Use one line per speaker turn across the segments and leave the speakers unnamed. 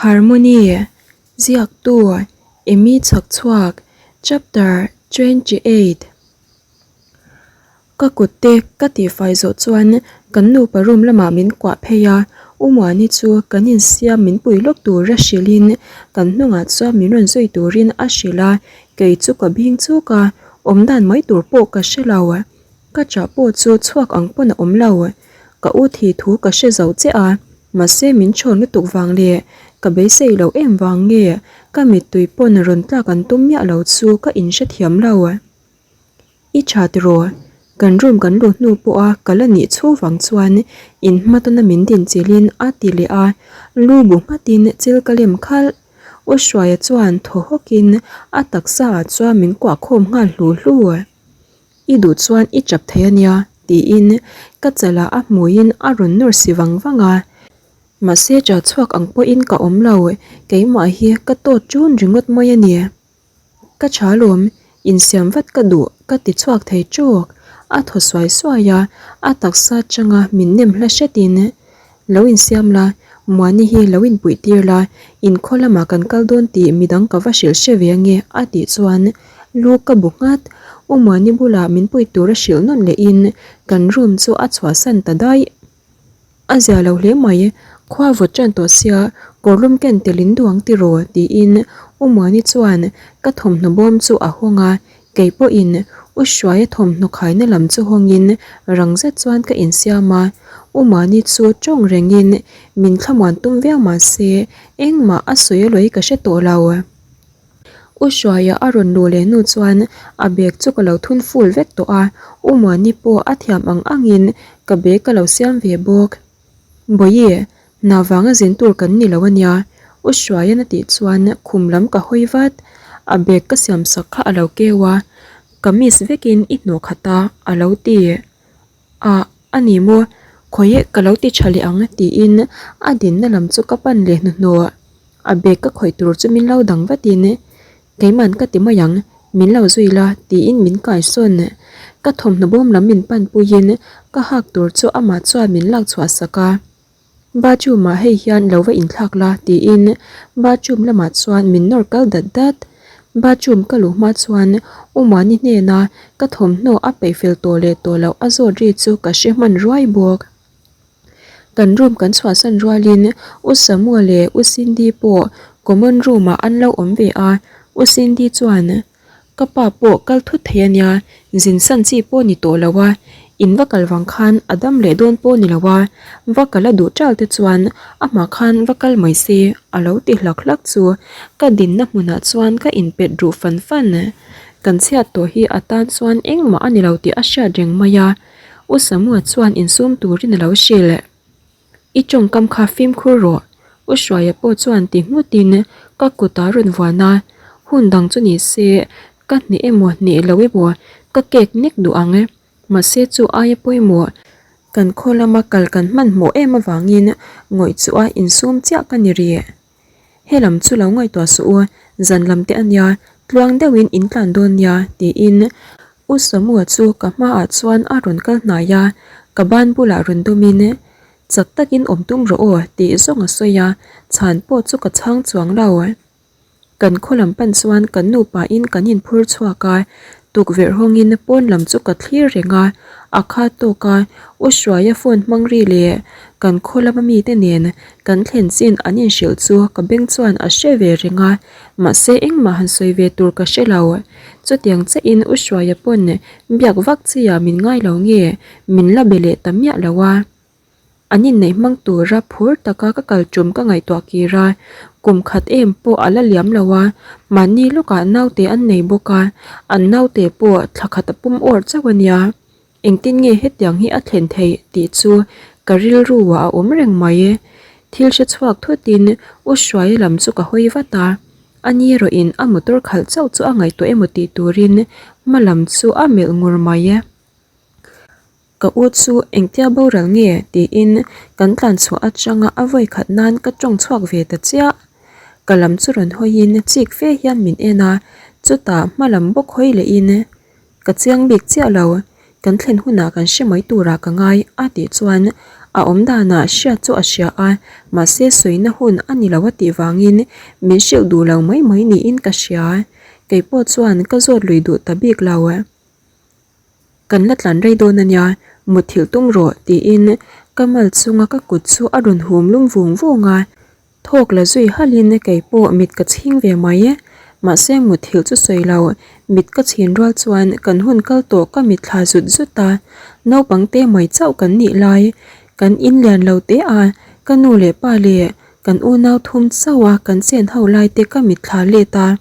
Harmony, Ziaktu, Amy Chhakchhuak, Chapter 28. Ka kut te ka tihfai zawh chuan kan nupa room lamah min kuah phei a, U Muani chu kan insiam min pui lawk tura hrilhin kan hnungah chuan min rawn zui turin a hrilh a, kei chu ka bing chuk a, awm dan mai tur pawh ka hre lo. Ka chah pawh chu chhuak ang pawn a awm lo. Ka u thi thu ka hre zo che a, mahse min chhawn lutuk vang leh ka beisei loh em vang nge ka mittui pawn rawn tlak an tum miah lo chu ka inhrethiam lo. I tha tiraw? Kan room kan luh hnu pawha ka la nih chhu vang chuan in hmatawna min din chilhin a ti leh a, lu bu nghatin chil ka lem khalh. U Hruaia chuan thaw hawkin a taksa ah chuan min kuah khawm nghal hlu hlu. I duh chuan i chap thei a nia, tiin ka chalah a hmuiin a rawn nawr si vang vang a. Mahse ṭah chhuak ang pawhin ka awm lo, keimah hi ka tawt ṭun ringawt mai a ni. Ka ṭha lawm, insiam vat ka duh ka ti chhuak thei ṭawk. A thaw suai suai a, a taksa aṭanga min nem hla hretin, Lo insiam la, Muani hi lo inpuih tir la, inkhaw lamah kan kal dawn tih midang ka va hrilh hre ve ange a tih chuan lu ka bu nghat. U Muani bulah min puih tur a hrilh nawn lehin kan room chu a chhuahsan ta daih. A zia lo hle mai, khua vawt ṭan tawh sia kawrlum ken tel in duang tiraw tiin U Muani chuan ka thawmhnaw bawm chu a hawng a, Kei pawhin U Hruaia thawmhnaw khaina lam chu hawngin rang zet chuan ka insiam a, U Mani chu tawng rengin min thlamuan tum viau mah se engmah a sawi a lawi ka hre tawh lo. U Hruaia a rawn luh leh hnu chuan a bag chu ka lo thun full vek tawh a, U Mani pawh a thiam ang angin ka bag ka lo siam ve bawk. Bawihi, hna vanga zin tur kan ni lo ania, U Hruaian a tih chuan khum lam ka hawi vat, a bag ka siam sak kha a lo keu a, ka miss vekin i hnawh khat a, a lo ti. Ah, a ni maw, khawiah ka lo ti tha leh ang tiin a dinna lam chu ka pan leh hnuhnawh, a bag ka khawih tur chu min lo dang vatin Keiman ka ti mai ang, min lo zui la tiin min kai sawn. Ka thawmhnaw bawm lam min pan puiin ka hak tur chu amah chuan min lak chhuah sak a. Bathroom ah hei hian lo va inthlak la tiin bathroom lamah chuan min nawr kal dat dat. Bathroom ka luh hma chuan U Muani hnena ka thawmhnaw a peih fel tawh leh tawh loh a zawt ri chu ka hre hman ruai bawk. Kan room kan chhuahsan rualin U Samuel leh U Cindy pawh common room ah an lo awm ve a, U Cindy chuan ka pa pawh kal thut thei a nia, zin san chi pawh ni tawh lo a, in va kal vang khan a dam leh dawn pawh ni lo a, va kal a duh ṭal te chuan amah khan va kal mai se a lo ti hlak hlak chu ka dinna hmunah chuan ka inpet ruh fan fan. Kan chhiat tawh hi a tan chuan engmah a ni lo tih a hriat reng mai a. U Samua chuan insum turin a lo hrilh. I tawngkam kha fimkhur rawh, U Hruaia pawh chuan ti nghutin ka kut a rawn vuan a, hun dang chu ni se ka hneh emaw hneh lo emaw ka kek nek duh ang. Mahse chu aia pawimawh kan khaw lama kal kan hmanhmawh em avangin ngawih chu a insum chiah ka ni rih. He lam chu lo ngaihtuah suh u, zan lam te a nia, tluang deuhin in tlan dawn nia, tiin U Samua chu ka hmaah chuan a rawn kal hnai a, ka ban bulah rawn dawmin, Chak takin awm tum rawh aw, tih zawng a sawi a, chhan pawh chu ka chhang chuang lo. Kan khaw lam pan chuan kan nupain kan inphur chhuak a, tukverh hawngin pawn lam chu ka thlir reng a, a kha tawk a, U Hruaia phone hmang ri leh kan khaw lama mite nen kan thlen chin an inhrilh chu ka beng chuan a hre ve reng a, mahse engmah han sawi ve tur ka hre lo. Chutiang chiahin U Hruaia pawn biak vak chiah min ngai lo nge min la be leh ta miah lo a. An inneih hmang tura phur taka ka kal tum ka ngaihtuah kir a, kum khat em pawh a la liam lo a, mahni lawkah naute an nei bawk a, an naute pawh thla khat a pum awr chauh a nia. Engtin nge hetiang hi a thlen theih tih chu ka rilru ah a awm reng mai. Thil hre chhuak thutin U Hruaia lam chu ka hawi vat a, ani erawhin a motor khalh chauh chu a ngaihtuah emaw tih turin hma lam chu a melh ngur mai. Ka u chu engtia boral nge tiin kan tlan chhuah atanga a vawi khat nan ka tawng chhuak ve ta chiah. Ka lam chu rawn hawiin chik fe hian min en a, chutah hma lam bawk hawi lehin ka chiang bik chiah lo, kan thlen hunah kan hre mai turah ka ngai a tih chuan A awm danah hriat chu a hria a, mahse sawina hun a ni lo a tih vangin min hrilh duh lo mai mai niin ka hria. Kei pawh chuan ka zawt lui duh ta bik lo. Kan la tlan rei dawn a nia, mutthilh tum rawh tiin ka mal chunga ka kut chu a rawn hum lum vung vung a. Thawk la zui halhin kei pawh mit ka chhing ve mai e. Mahse mutthilh chu sawi lo, mit ka chhin rual chuan kan hun kal tawh ka mit thla zut zut a. Naupang te mai chauh kan nih lai, kan in lian lo te a, ka nu leh pa leh kan unau thum chauh a kan chen ho lai te ka mit thla let a.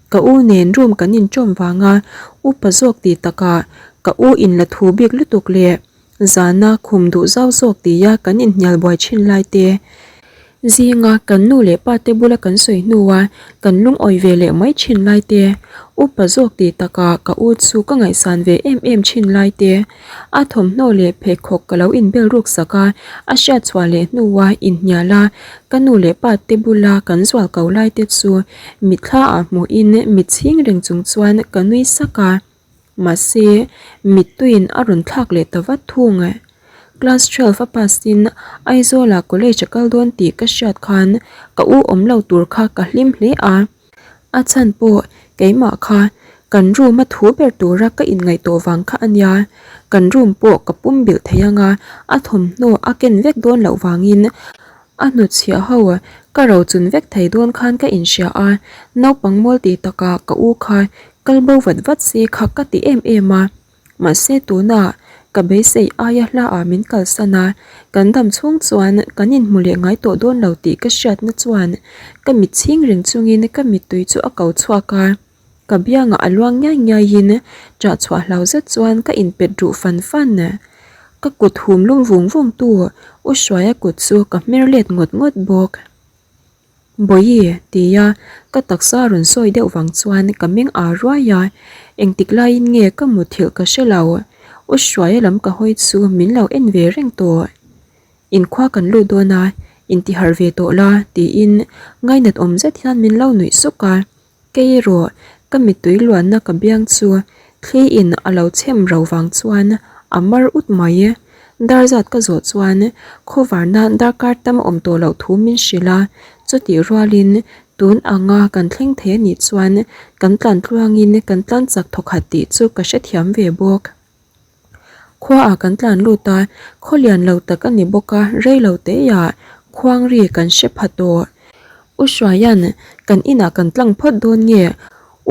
Ka u nen room kan inṭawm vanga upa zawk tih takah ka u in la thu bik lutuk leh zana khum duh zau zawk tia kan inhnial buai thin lai te zinga kan nu leh pa te bula kan sawi hnua kan lungawi ve leh mai thin lai te upa zawk tih takah ka u chu ka ngaihsan ve em em thin lai te a thawmhnaw leh pheikhawk ka lo inbel ruk sak a a hriat chhuah leh hnua inhnial a ka nu leh pa te bula kan zual ko lai te chu Mitthla ah hmuhin mit chhing reng chung chuan ka nui sak a, mahse mittuiin a rawn thlak leh ta vat thung. Class 12 a pass in Aizawl ah college a kal dawn tih ka hriat khan ka u awm lo tur kha ka hlim hle a, a chhan pawh keimah kha kan room a thu ber tura ka inngaihtuah vang kha a nia, kan room pawh ka pum bilh thei anga a thawmhnaw a ken vek dawn loh vangin A hnutchhiah ho ka ro chun vek thei dawn khan ka inhria a, naupang mawl ti takah ka u kha kal bo vat vat si kha ka ti em em a. Mahse tunah ka beisei aia hla ah min kalsan a, kan dam chhung chuan kan inhmu leh ngai tawh dawn lo tih ka hriatna chuan ka mit chhing reng chungin ka mittui chu a ko chhuak a. Ka biangah a luang ngiai ngiaiin ṭah chhuah hlau zet chuan ka inpet ruh fan fan. Ka kut hum lum vung vung tu U Hruaia kut chu ka hmer let ngawt ngawt bawk. Bawihi tia ka taksa rawn sawi deuh vang chuan ka meng â ruai a, engtik laiin nge ka muthilh ka hre lo. U Hruaia lam ka hawi chu min lo en ve reng tawh. Inkhua kan lut dawn a, intiharh ve tawh la tiin ngainat awm zet hian min lo nuih suk a. Kei erawh ka mittui luanna ka biang chu thli in a lo chhem ro vang chuan a mar ut mai. Dar zat ka zawh chuan khawvarna darkar tam awm tawh loh thu min hrilh a, chutih rualin tun anga kan thleng thei a nih chuan kan tlan tluangin kan tlan chak thawkhat tih chu ka hrethiam ve bawk. Khua ah kan tlan lut a, khaw lian lo tak a ni bawk a, rei lo te ah khuang ri kan hre pha tawh. U Hruaia'n kan inah kan tlang phawt dawn nge,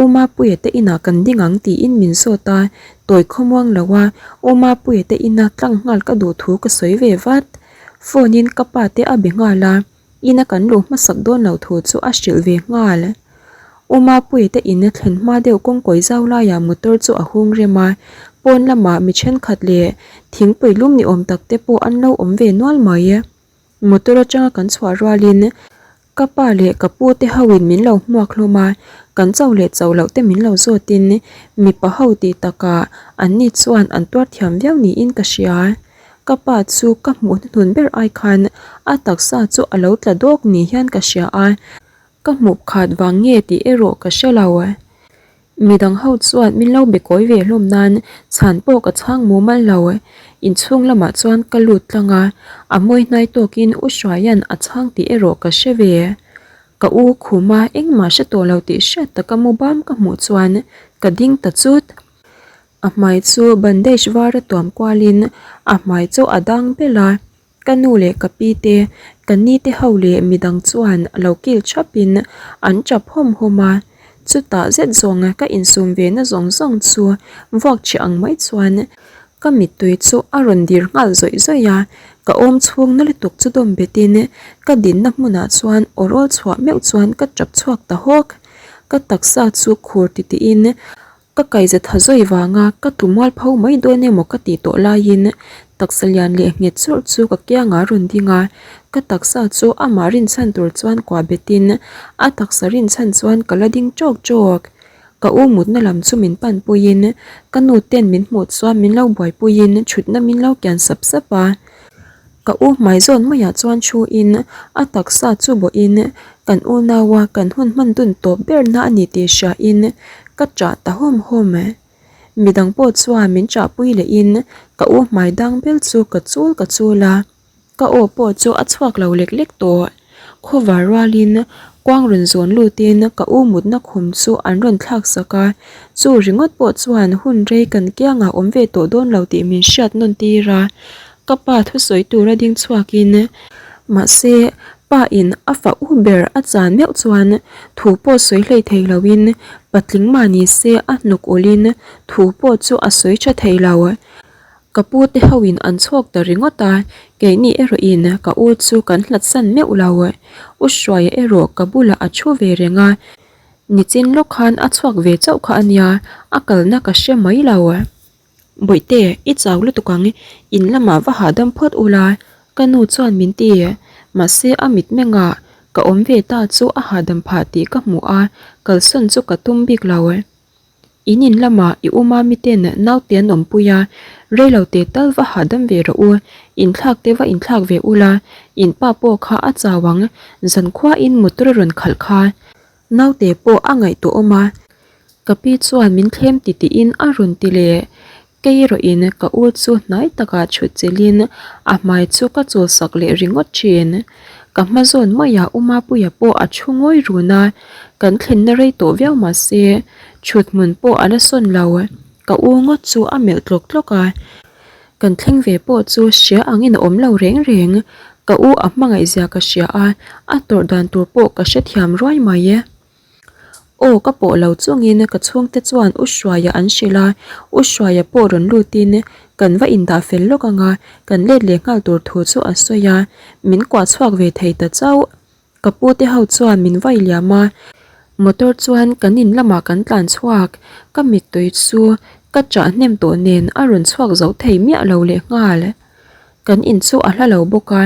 U Mapuia te inah kan ding ang tiin min zawt a, tawi khawmuang lo a, U Mapuia te ina tlang nghal ka duh thu ka sawi ve vat. Phone in ka pa te a be nghal a. Ina kan luh hmasak dawn lo thu chu a hrilh ve nghal. U Mapuii te in thlen hma deuh kawngkawi zau laiah motor chu a hung rem a, pawn lamah mi thenkhat leh thingpui lum ni awm tak te pawh an lo awm ve nual mai. Motor atanga kan chhuah rualin ka pa leh ka pu te hoin min lo hmuak hlawm a, kan cho leh cho loh te min lo zawtin mipa ho tih takah anni chuan an tuar thiam viau niin ka hria. Ka pa chu ka hmuh hnuhnun ber ai khan a taksa chu a lo tla dawk ni hian ka hria a, ka hmuh khat vang nge tih erawh ka hre lo. Midang ho chuan min lo be kawi ve hlawm nan chhan pawh ka chhang mumal lo. Inchhung lamah chuan ka lut tlang a, a mawi hnai tawkin U Hruaia'n a chhang tih erawh ka hre ve. Ka u khuma engmah hre tawh lo tih hriat taka mu bam ka hmuh chuan ka ding ta chut. A hmai chu bandage var a tuam kualin a hmai chu a dang belh a, ka nu leh ka pi te, ka ni te ho leh midang chuan lo kil thapin an tap hawm hawm a, chutah zet zawng ka insum ve na zawng zawng chu vuak chhe ang mai chuan ka mittui chu a rawn dir nghal zawih zawih a, ka awm chhung na lutuk chu dawm betin ka dinna hmunah chuan aw rawl chhuah meuh chuan ka tap chhuak ta hawk, ka taksa chu khur titiin Ka kaihza tha zawi vanga ka tlu mual pho mai dawn emaw ka tih tawh laiin taksa lian leh nghet churh chu ka kiangah a rawn ding a, ka taksa chu amah rinchhan tur chuan kuah betin a taksa rinchhan chuan ka la ding ṭawk ṭawk. Ka u mutna lam chu min pan puiin ka nu ten min hmuh chuan min lo buaipuiin ṭhutna min lo kian sap sap a. Ka u hmai zawn maiah chuan thuin a taksa chu bawhin kan unaua kan hun hman dun tawp berna a ni tih hriain ka ṭah ta hawm hawm. Midang pawh chuan min ṭahpui lehin ka u hmai dang bel chu ka chul ka chul a. Ka aw pawh chu a chhuak lo lek lek tawh. Khawvar rualin kuang rawn zawn lutin ka u mutna khum chu an rawn thlak sak a, chu ringawt pawh chuan hun rei kan kiangah awm ve tawh dawn lo tih min hriat nawn tir a. Ka pa thusawi tura ding chhuakin mahse pa in a fa u ber a chan meuh chuan thu pawh sawi hlei thei loin patling mah ni se a hnuk ulhin thu pawh chu a sawi tha thei lo. Ka pu te ho in an chhawk ta ringawt a, keini erawh in ka u chu kan hlat san meuh lo. U Hruaia erawh ka bulah a thu ve reng a, nichin lawk khan a chhuak ve chauh kha a nia, a kalna ka hre mai lo. Bawihte, i chau lutuk ang, in lamah va hahdam phawt ula, ka nu chuan min ti. Mahse a mitmengah ka awm ve ta chu a hahdam phah tih ka hmu a, kalsawn chu ka tum bik lo. In in lamah i uma miten naute an awmpui a, reilo te tal va hahdam ve rawh u, inthlak te va inthlak ve ula, in pa pawh kha a chau ang, zankhuain motor a rawn khalh kha. Naute pawh a ngaihtuah awm a, ka pi chuan min thlem ti tiin a rawn ti leh. Kei erawhin ka u chu hnai takah chhut chelhin a hmai chu ka chulsak leh ringawt thin. Ka hma zawn maiah U Mapuia pawh a thu ngawi run a, kan thlenna rei tawh viau mah se chhut hmun pawh a la sawn lo. Ka u ngawt chu a melh tlawk tlawk a, kan thleng ve pawh chu hria angin a awm lo reng reng. Ka u a hmangaihzia ka hria a, a tawrh dan tur pawh ka hrethiam ruai mai e. Aw ka pawh lo chungin ka chhungte chuan U Hruaia an hrilh a, U Hruaia pawh rawn lutin kan va indah fel lawk ang a, kan let leh nghal tur thu chu a sawi a, min kuah chhuak ve thei ta chauh. Ka pu te ho chuan min vai liam a, motor chuan kan in lamah kan tlan chhuak, ka mittui chu ka chah hnem tawh nen a rawn chhuak zo thei miah lo lehnghal. Kan in chu a hla lo bawk a,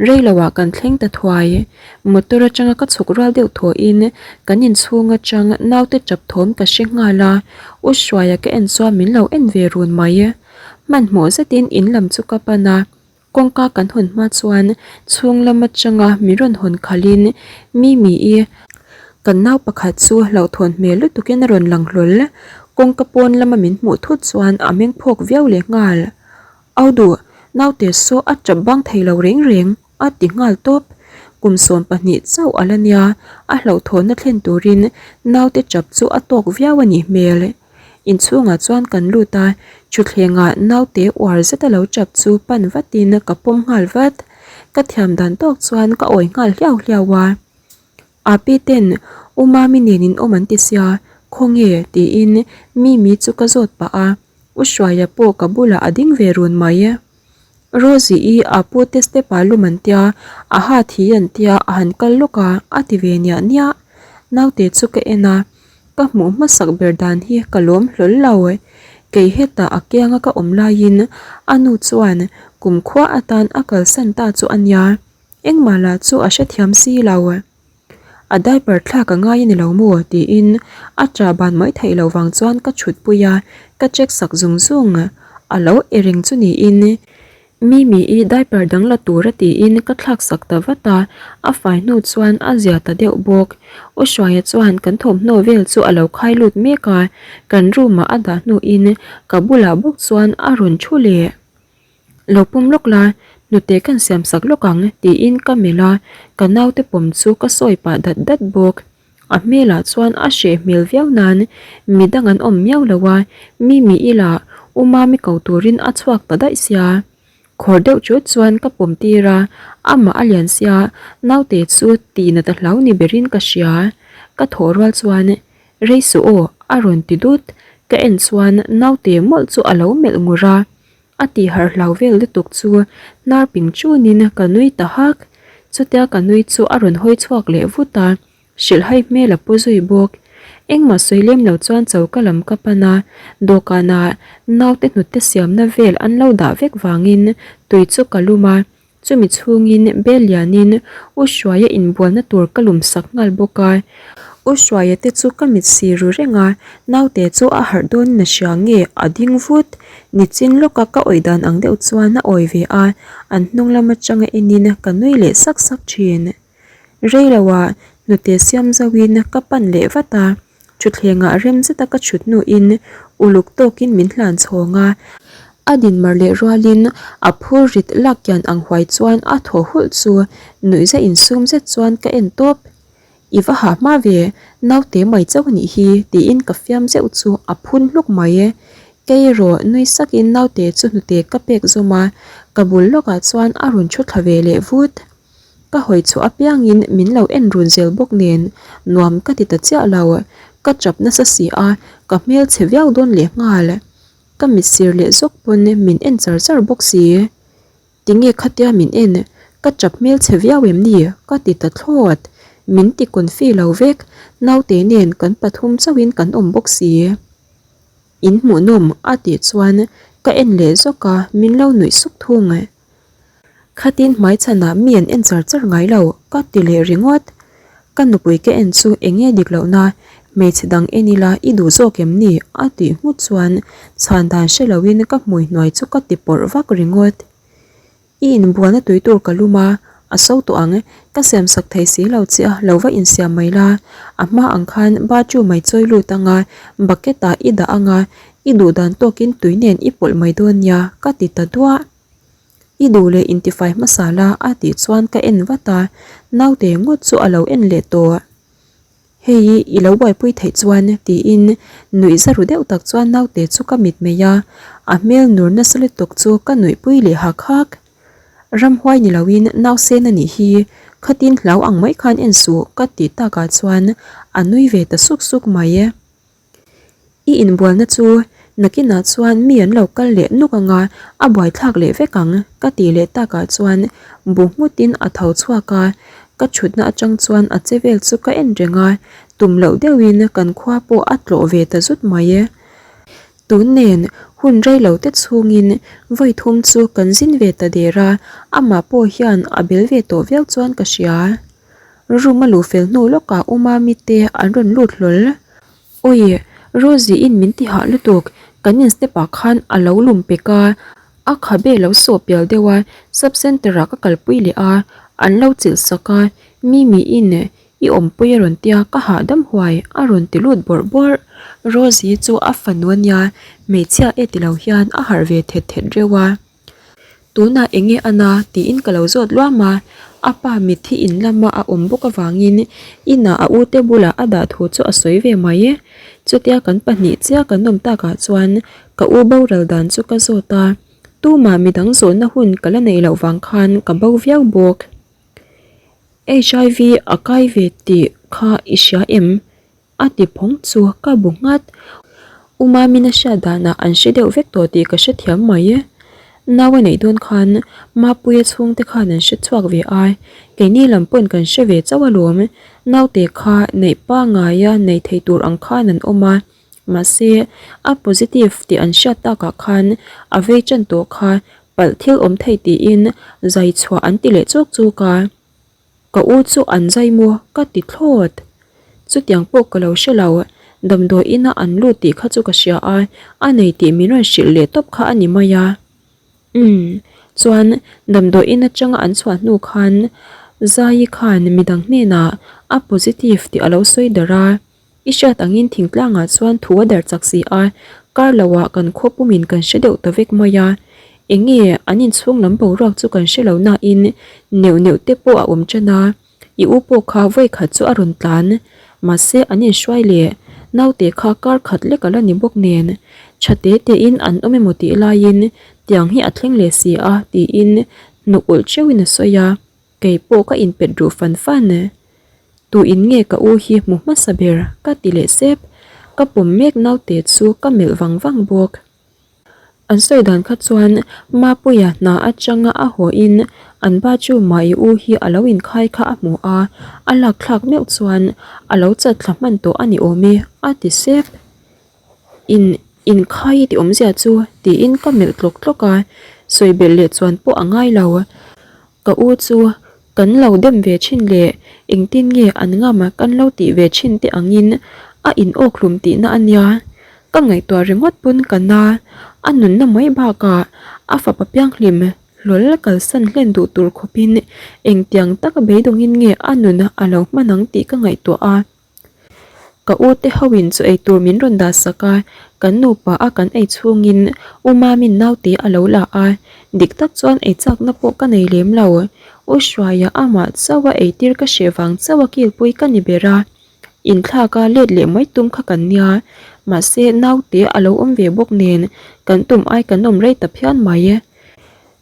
rei lo ah kan thleng ta thuai. Motor atanga ka chhuk rual deuh thawhin kan in chhung atang naute tap thawm ka hre nghal a, U Hruaia ka en chuan min lo en ve run mai. Hmanhmawh zetin in lam chu ka pan a, kawngka kan hawn hma chuan chhung lam atanga min rawn hawn khalhin Mimi-i kan nau pakhat chu hlauhthawn hmel lutukin a rawn lang hlawl. Kawngka pawn lama min hmuh thut chuan a meng phawk viau lehnghal. Au duh, naute saw a tap bang thei lo reng reng, a ti nghal tawp. Kum 12 chauh a la nia, a hlauhthawnna thlen turin naute tap chu a tawk viau a nih hmel. Inchhungah chuan kan lut a, thutthlengah naute uar zeta lo tap chu pan vatin ka pawm nghal vat. Ka thiam dan tawk chuan ka awi nghal hliau hliau a. A pi ten U Mami nen in awm an ti sia, khawnge? tiin Mimi chu ka zawt pah a. U Hruaia pawh ka bulah a ding ve run mai. Rosie-i a pu te step ah lum an tia, a ha thi an tia a han kal lawk a, a ti ve niah niah. Naute chu ka en a, ka hmuh hmasak ber dan hi ka lawm hlawl lo. Kei hetah a kianga ka awm laiin a nu chuan kumkhua atan a kalsan ta chu a nia, engmah lah chu a hrethiam si lo. A diaper thlak a ngai a ni lo maw? tiin a ṭah ban mai theih loh vang chuan ka chhut pui a, ka check sak zung zung. A lo e reng chu niin Mimi-i diaper dang la tura tiin ka thlak sak ta vat a, a fai hnu chuan a zia ta deuh bawk. U Hruaia chuan kan thawmhnaw vel chu a lo khai lut mek a, kan room-ah a dah hnuin ka bulah bawk chuan a rawn thu leh. Lo pum lawk la, hnute kan siam sak lawk ang tiin ka melh a, ka naute pawm chu ka sawi pah dat dat bawk. A hmelah chuan a hreh hmel viau nan midang an awm miau lo a, Mimi ila U Mami ko turin a chhuak ta daih sia. Khawr deuh chut chuan ka pawm tir a, amah a lian sia, naute chu tih nat a hlau ni berin ka hria. Ka thawh rual chuan Rei suh aw a rawn ti dut, ka en chuan naute mawlh chu a lo melh ngur a. A tih harh hlau vel lutuk chu hnar ping chunin ka nui ta hak. Chutia ka nui chu a rawn hawi chhuak leh vut a, hrilhhai hmel a pu zui bawk. Engmah sawi lem lo chuan choka lam ka pan a, dawhkanah naute hnute siamna vel an lo dah vek vangin tui chu ka lum a, Chumi chhungin bel lianin U Hruaia inbualna tur ka lum sak nghal bawk a. U Hruaia te chu ka mit si ru reng a, naute chu a harh dawn na hria nge a ding vut. Nichin lawka ka awih dan ang deuh chuan a awi ve a, an hnung lam atanga enin ka nui leh sak sak thin. Reiloah hnute siam zauhin ka pan leh vat a. Thutthlengah rem zeta ka chhut hnuin uluk tawkin min hlan chhawng a. A din mar leh rualin a phur rit lak kian ang huai chuan a thaw hulh chu nuihza insum zet chuan ka en tawp. I va hah hma ve, naute mai chauh a nih hi tiin ka fiam zeuh chu a phun hluk mai e. Kei erawh nui sakin naute chu hnute ka pek zawm a, ka bul lawkah chuan a rawn thu thla ve leh vut. Ka hawi chhuah apiangin min lo en run zel bawk nen nuam ka ti ta chiah lo, ka chap nasa si a, ka hmel chhe viau dawn leh nghal. Ka mit sir leh zawk pawn min en char char bawk si. Tinge khatia min en, ka chap hmel chhe viau em ni? Ka ti ta thlawt. Min ti confi lo vek, naute nen kan pathum chauhin kan awm bawk si. In hmuhnawm a tih chuan ka en leh zawk a, min lo nuih suk thung. Khatin hmaichhanah mi an en char char ngai lo, ka ti leh ringawt. Ka nupui ka en chu eng nge dik lohna, hmeichhe dang en ila i duh zawk em ni? a tih nghut chuan chhan dan hre loin ka hmui hnuai chu ka ti pawrh vak ringawt. I inbualna tui tur ka lum a, a so tawh ang, ka siam sak thei si lo che a, lo va insiam mai la, a hma ang khan bathroom mai chawi lut ang a, bucket ah i dah ang a, i duh dan tawkin tui nen i pawlh mai dawn nia, ka ti ta duah. I duh leh intifai hmasa la a tih chuan ka en vat a, naute ngawt chu a lo en leh tawh. Hei i lo buaipui theih chuan tiin nuih za ru deuh tak chuan naute chu ka mit mai a, a hmel nur nasa lutuk chu ka nuihpui leh hak hak. Ramhuai ni loin nausen a nih hi, khatin hlau ang mai khan en suh ka tih takah chuan a nui ve ta suk suk mai. I inbualna chu nakinah chuan mi an lo kal leh nuk anga a buaithlak leh vek ang ka tih leh takah chuan bu nghutin a tho chhuak a, ka thutna atang chuan a che vel chu ka en reng a, tum loh deuhin kan khua pawh a tlawh ve ta zut mai e. Tun nen hun rei lo te chhungin vawi thum chu kan zin ve ta der a, amah pawh hian a bel ve tawh viau chuan ka hria. Room a luh fel hnu lawkah U Mami te an rawn lut hlawl. Awi, Rosie in min ti hah lutuk, kan in step ah khan a lo lum pek a, a khabe lo sawh pial deuh a, sub center ah ka kalpui leh a, an lo chilh sak a, Mimi in i awmpui a rawn tia ka hahdam huai a rawn ti lut bawrh bawrh. Rosie chu a fanu a nia, hmeichhia e ti lo hian a harh ve thet thet reuh a. Tunah eng nge a na tiin ka lo zawt luam a, a pa mitthi in lama a awm bawk avangin inah a ute bulah a dah thu chu a sawi ve mai. Chutia kan pahnih chiah kan awm takah chuan ka u boral dan chu ka zawt a, tumah midang zawhna hun ka la neih loh vang khan ka bo viau bawk. HIV a kai ve tih kha i hria em? A ti phawng chu ka bu nghat. U Mamin a hriat danah an hre deuh vek tawh tih ka hrethiam mai e. Nau a neih dawn khan Mapuia chhungte khan an hre chhuak ve a, keini lam pawn kan hre ve chauh alawm. Naute kha neih pangaia nei thei tur ang khan an awm a, mahse a positive tih an hriat takah khan a vei tan tawh kha palh thil awm thei tiin zai chhuah an ti leh chawk chawk a. Ka u chu an zai maw ka ti thlawt. Chutiang pawh ka lo hre lo, damdawi ina an lut tih kha chu ka hria a, a nei tih min rawn hrilh leh tawp kha a ni mai a. Umm, chuan damdawi in atanga an chhuah hnu khan Zaii khan midang hnenah a positive tih a lo sawi darh a. I hriat angin thingtlangah chuan thu a darh chak si a, kar loah kan khaw pumin kan hre deuh ta vek mai a. Eng nge an inchhung lam boruak chu kan hre lo nain neuh neuh te pawh a awm tan a, i u pawh kha vawi khat chu a rawn tlan. Mahse an inhruai leh naute kha kar khat lek a la ni bawk nen tha te tein an awm emaw tih laiin tiang hi a thleng leh si a tiin hnuk ulh teuhin a sawi a. Kei pawh ka inpet ruh fan fan e. Tu in nge ka u hi hmu hmasa ber ka ti leh sep. Ka pawm mek naute chu ka melh vang vang bawk. An sawi dan kha chuan Mapuia hna atanga a haw in an bathroom ah i u hi a lo inkhai kha a hmu a, a lak thlak meuh chuan a lo chat thla hman tawh a ni awm e a ti sep. In inkhai i ti awmzia chu tiin ka melh tlawk tlawk a, sawi belh leh chuan pawh a ngai lo. Ka u chu kan lo dem ve thin leh engtin nge an ngam kan lo tih ve thin te angin a in awk hlum tihna a nia. Ka ngaihtuah ringawt pawn ka na, a nunna mai bakah a fapa pianghlim hlawl kalsan hlen duh tur khawpin engtiang taka beidawngin nge a nun a lo hman ang tih ka ngaihtuah a. Ka u te ho in chaw ei tur min rawn dah sak a, kan nupa a kan ei chhungin U Mami'n naute a lo la a, dik tak chuan ei chakna pawh ka nei lem lo. U Hruaia amah chauh a eitir ka hreh vang chauh a kilpui ka ni ber a, inthlak a let leh mai tum kha kan nia, mahse naute a lo awm ve bawk nen kan tum ai kan awm rei ta phian mai.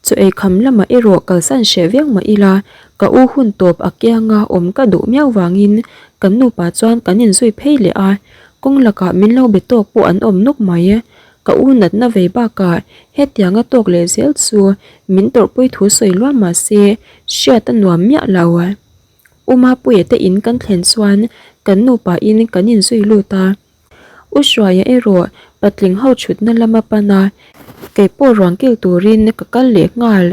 Chaw ei kham lamah erawh kalsan hreh viau mah ila, ka u hun tawp a kianga awm ka duh miau vangin kan nupa chuan kan inzui phei leh a, kawng lakah min lo be tawk pawh an awm nuk mai. Ka u natna vei bakah hetianga tawk leh zel chu min tawrhpui thu sawi luam mah se hriat a nuam miah lo. U Mapuia te in kan thlen chuan kan nupa in kan inzui lut a. U Hruaia erawh patling ho thutna lama pan a, kei pawh ruang kil turin ka kal leh nghal.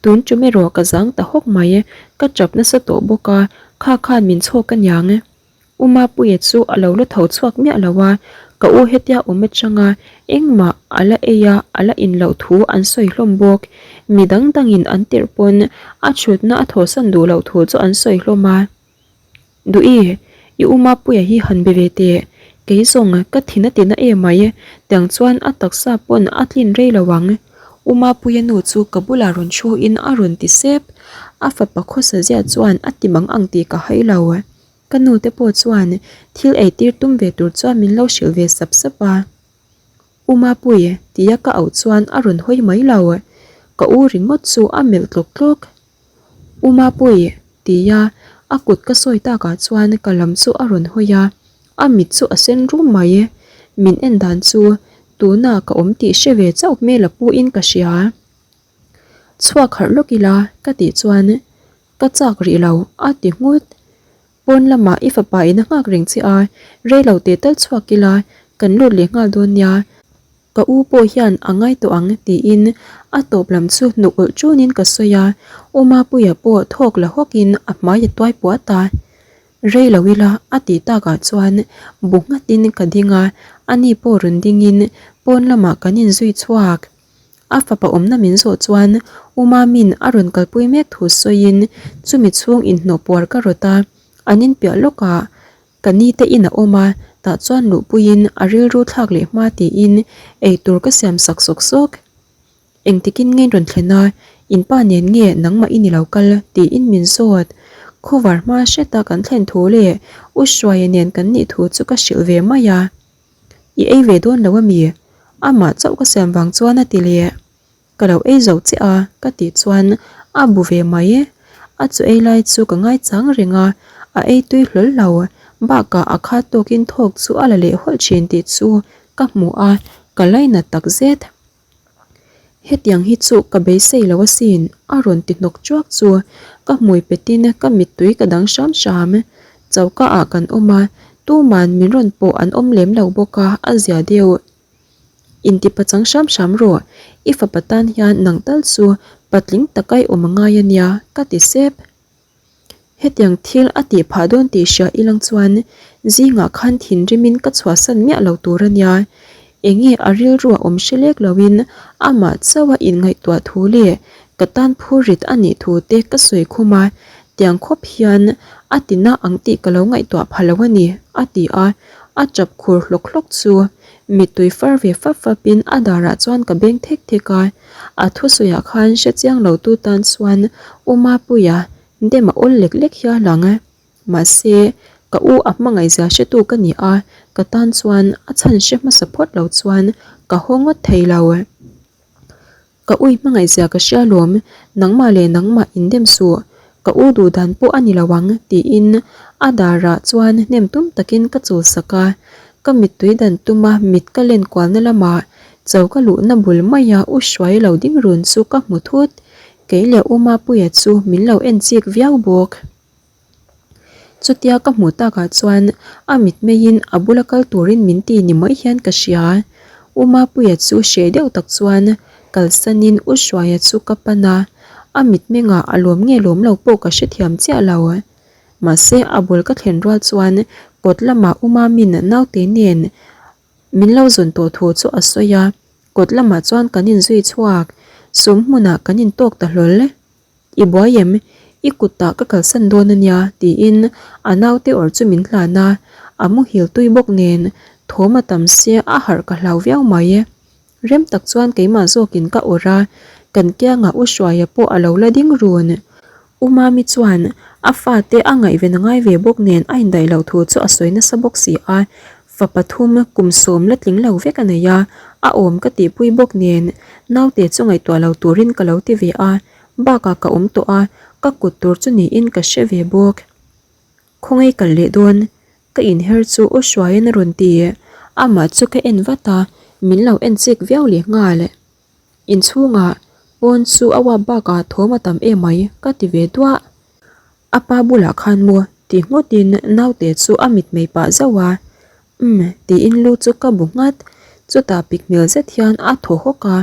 Tun tum erawh ka zang ta hawk mai, ka tap nasa tawh bawk a, kha khan min chhawk aniang. U Mapuia chu a lo la tho chhuak miah lo a, ka u hetia awm atanga engmah a la ei a, a la in loh thu an sawi hlawm bawk. Mi dang dangin an tirh pawn a thutna a thawhsan duh loh thu chu an sawi hlawm a. Duhi, i u Mapuia hi han be ve teh. Kei zawng ka thin a tina em mai, tiang chuan a taksa pawn a tlin rei lo ang. U Mapuia nu chu ka bulah rawn thu in a rawn ti sep. A fapa khawsa zia chuan a ti mang ang tih ka hai lo. Ka nu te pawh chuan thil ei tir tum ve tur chuan min lo hrilh ve sap sap a. U Mapui, tia ka auh chuan a rawn hawi mai lo. Ka u ringawt chu a melh tlawk tlawk. U Mapui, tia a kut ka sawi takah chuan ka lam chu a rawn hawi a, a mit chu a sen rum mai. Min en dan chu tunah ka awm tih hre ve chauh hmel a pu in ka hria. Chhuak harh lawk ila ka tih chuan ka chak rih lo a ti nghut. Pawn lamah i fapa in a nghak reng che a, rei lo teh tal chhuak ila kan lut leh nghal dawn nia. Ka u pawh hian a ngai tawh ang tiin a tawp lam chu hnuk ulh ṭunin ka sawi a, U Mapuia pawh thawk la hawkin a hmai a tuai puat a. Rei lo ila a tih takah chuan bu nghatin ka ding a, ani pawh rawn dingin pawn lamah kan inzui chhuak. A fapa awmna min zawh chuan U Mami'n a rawn kalpui mek thu sawiin chumi chhung inhnawh puar ka rawt a, an inpiah lawkah Ka ni te in a awm a, tah chuan luhpuiin a rilru thlak leh hma tiin eitur ka siam sak sawk sawk. Engtikin nge in rawn thlen a, in pa nen nge nangmah in i lo kal tiin min zawt. Khawvar hma hreta kan thlen thu leh U Hruaia nen kan nih thu chu ka hrilh ve mai a. I ei ve dawn lo ami? Amah chauh ka siam vang chuan a ti leh. Ka lo ei zo che a ka tih chuan a bu ve mai. A chu ei lai chu ka ngaichang reng a, a ei tui hlawl lo. Bakah a khat tawkin thawk chu a la leh hawlh thin tih chu ka hmu a, ka lainat tak zet. Hetiang hi chu ka beisei lo asin a rawn ti hnawk chuak chu ka hmui petin ka mittui ka dang hram hram. Choka ah kan awm a, tuman min rawn pawh an awm lem lo bawk a, a zia deuh. Intipa chang hram hram rawh, i fapa tan hian nang tal chu patling taka i awm a ngai a nia, ka ti sep. Hetiang thil a tih phah dawn tih hria ilang chuan zingah khan thinrimin ka chhuahsan miah lo tur a nia. Enge a rilru a awm hre lek loin amah chauh a inngaihtuah thu leh ka tan phurrit a nih thu te ka sawi khum a, tiang khawp hian a ti na ang tih ka lo ngaihtuah pha lo a ni, a ti a, a tap khur hlawk hlawk chu. Mittui far ve fap fap in a darah chuan ka beng thek thek a, a thusawiah khan hre chiang lo tu tan chuan U Mapuia dem a awl lek lek hial ang. Mahse, ka u a hmangaihzia hretu ka ni a, ka tan chuan a chhan hre hmasa phawt lo chuan ka haw ngawt thei lo. Ka ui hmangaihzia ka hria lawm, nangmah leh nangmah indem suh, ka u duh dan pawh a ni lo ang tiin a darah chuan hnem tum takin ka chul sak a, ka mittui dan tuma mit ka len kualna lamah cho ka luhna bul maia u hruai lo ding run chu ka hmu thut, kei leh u Mapuia chu min lo en chik viau bawk. Chutia ka hmuh takah chuan a mitmeiin a bula kal turin min ti ni mai hian ka hria. U Mapuia chu hreh deuh tak chuan kalsanin U Hruaia chu ka pan a, a mitmengah a lawm nge lawm lo pawh ka hrethiam chiah lo. Mahse a bul ka thlen rual chuan kawt lamah U Mami'n naute nen min lo zawn tawh thu chu a sawi a, kawt lamah chuan kan inzui chhuak. Sum hmunah kan intawk ta hlawl. I buai em? I kutah ka kalsan dawn a nia, tiin a naute awr chu min hlan a. A muhil tui bawk nen thawm a tam sia a harh ka hlau viau mai. Rem tak chuan keimah zawkin ka awrh a, kan kiangah U Hruaia pawh a lo la ding run. U Mami chuan a fate a ngaihven a ngai ve bawk nen a indaih loh thu chu a sawi nasa bawk si a, fa pathum kum sawm la tling lo vek a nei a, a awm ka tihpui bawk nen naute chu ngaihtuah lo turin ka lo ti ve a, bakah ka awm tawh a, ka kut tur chu niin ka hre ve bawk. Khawngaih kal leh dawn, ka inher chu U Hruaiin a rawn ti, amah chu ka en vat a, min lo en chik viau leh nghal. Inchhungah pawn chu a uap bakah thawm a tam emai ka ti ve duah. A pa bulah khan maw ti ngawtin naute chu a mitmei pah zauh a, Umm tiin lu chu ka bu nghat. Chutah pik hmel zet hian a thaw hawk a,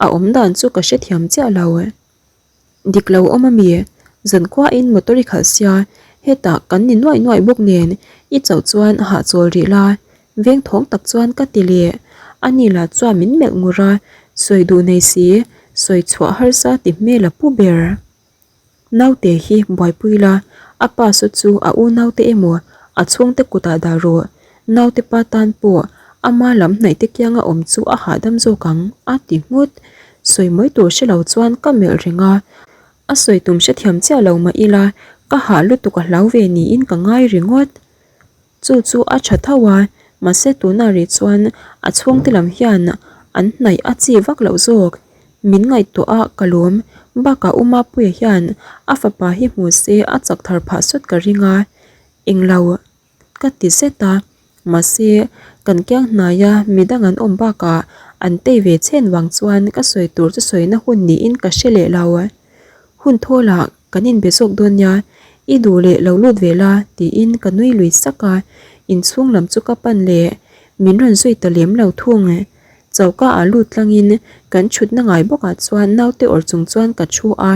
a awmdan chu ka hrethiam chiah lo. Dik lo awm a mi? Zankhuain motor i khalh sia, hetah kan ni nuaih nuaih bawk nen i chauh chuan hahchawl rih la. Veng thawng tak chuan ka ti leh. Ani lah chuan min melh ngur a, sawi duh nei si, sawi chhuah harsa ti hmel a pu ber. Naute hi buaipui la, a pa saw chu a unaute emaw a chhungte kutah dah rawh. Naute pa tan pawh ama lam hnaih te kianga awm chu a hahdam zawk ang, a ti nghut. Sawi mai tur hre lo chuan ka melh reng a, a sawi tum hrethiam chiah lo mah ila ka hah lutuk a hlau ve niin ka ngai ringawt. Chu chu a tha tho a, mahse tunah rih chuan a chhungte lam hian an hnaih a chi vak loh zawk. Min ngaihtuah a ka lawm, bakah U Mapuia hian a fapa hi hmu se a chak thar phah sawt ka ring a, englo. Ka ti zet a, mahse kan kiang hnaia midang an awm bakah an tei ve chhen vang chuan ka sawi tur chu sawina hun niin ka hre leh lo. Hun thawlah kan inbe zawk dawn nia, i duh leh lo lut ve la tiin ka nui lui sak a, inchhung lam chu ka pan leh min rawn zui ta lem lo thung. Choka ah lut tlangin kan thutna ngai bawkah chuan naute awrh chung chuan ka thu a,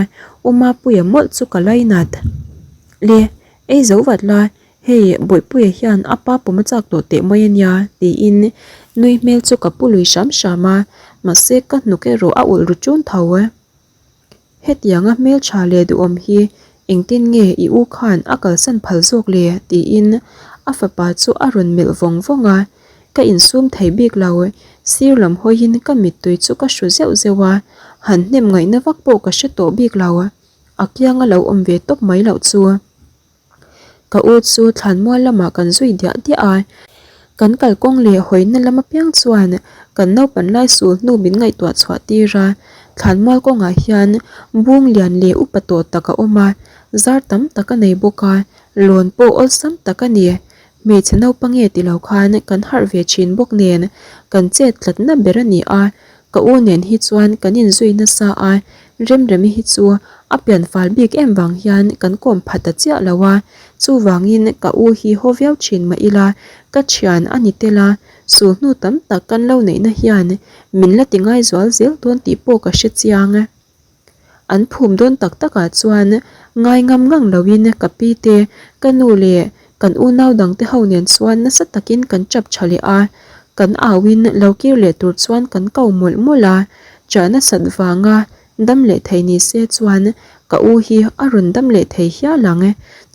U Mapuia mawlh chu ka lainat. Le, ei zo vat la, Hei, Bawihpuia hian a pa pawm a chak tawh teh mai a nia, tiin nui hmel chu ka pu lui hram hram a, mahse ka hnuk erawh a ulh ru ṭun tho. Hetianga hmelṭha leh duhawm hi engtin nge i u khan a kalsan phal zawk le? tiin a fapa chu a rawn melh vawng vawng a, ka insum thei bik lo, sir lam hawiin ka mittui chu ka hru zeuh zeuh a, han hnem ngaihna vak pawh ka hre tawh bik lo, a kianga lo awm ve tawp mai loh chu. Ka u chu thlanmual lamah kan zui diah diah a, kan kalkawng leh hawina lam apiang chuan kan naupan lai sul hnu min ngaihtuah chhuah tir a, thlanmual kawngah hian bung lian leh upa tawh tak a awm a, zar tam tak a nei bawk a, lawn pawh awlsam tak a ni. Hmeichhe naupang nge ti lo khan kan harh ve thin bawk nen kan chet tlatna ber a ni a, Ka u nen hi chuan kan inzui nasa a, Remremi hi chu a pian fal bik em vang hian kan kawm pha ta chiah lo a, chuvangin ka u hi haw viau thin mah ila ka thian a ni tel a, sulhnu tam tak kan lo neihna hian min la ti ngai zual zel dawn tih pawh ka hre chiang. An phum dawn tak takah chuan ngai ngam ngang loin ka pi te, ka nu leh kan unau dangte ho nen chuan nasa takin kan tap tha leh a, kan auin lo kir leh tur chuan kan ko mawlh mawlh a, chah nasat vanga dam leh thei ni se chuan ka u hi a rawn dam leh thei hial ang,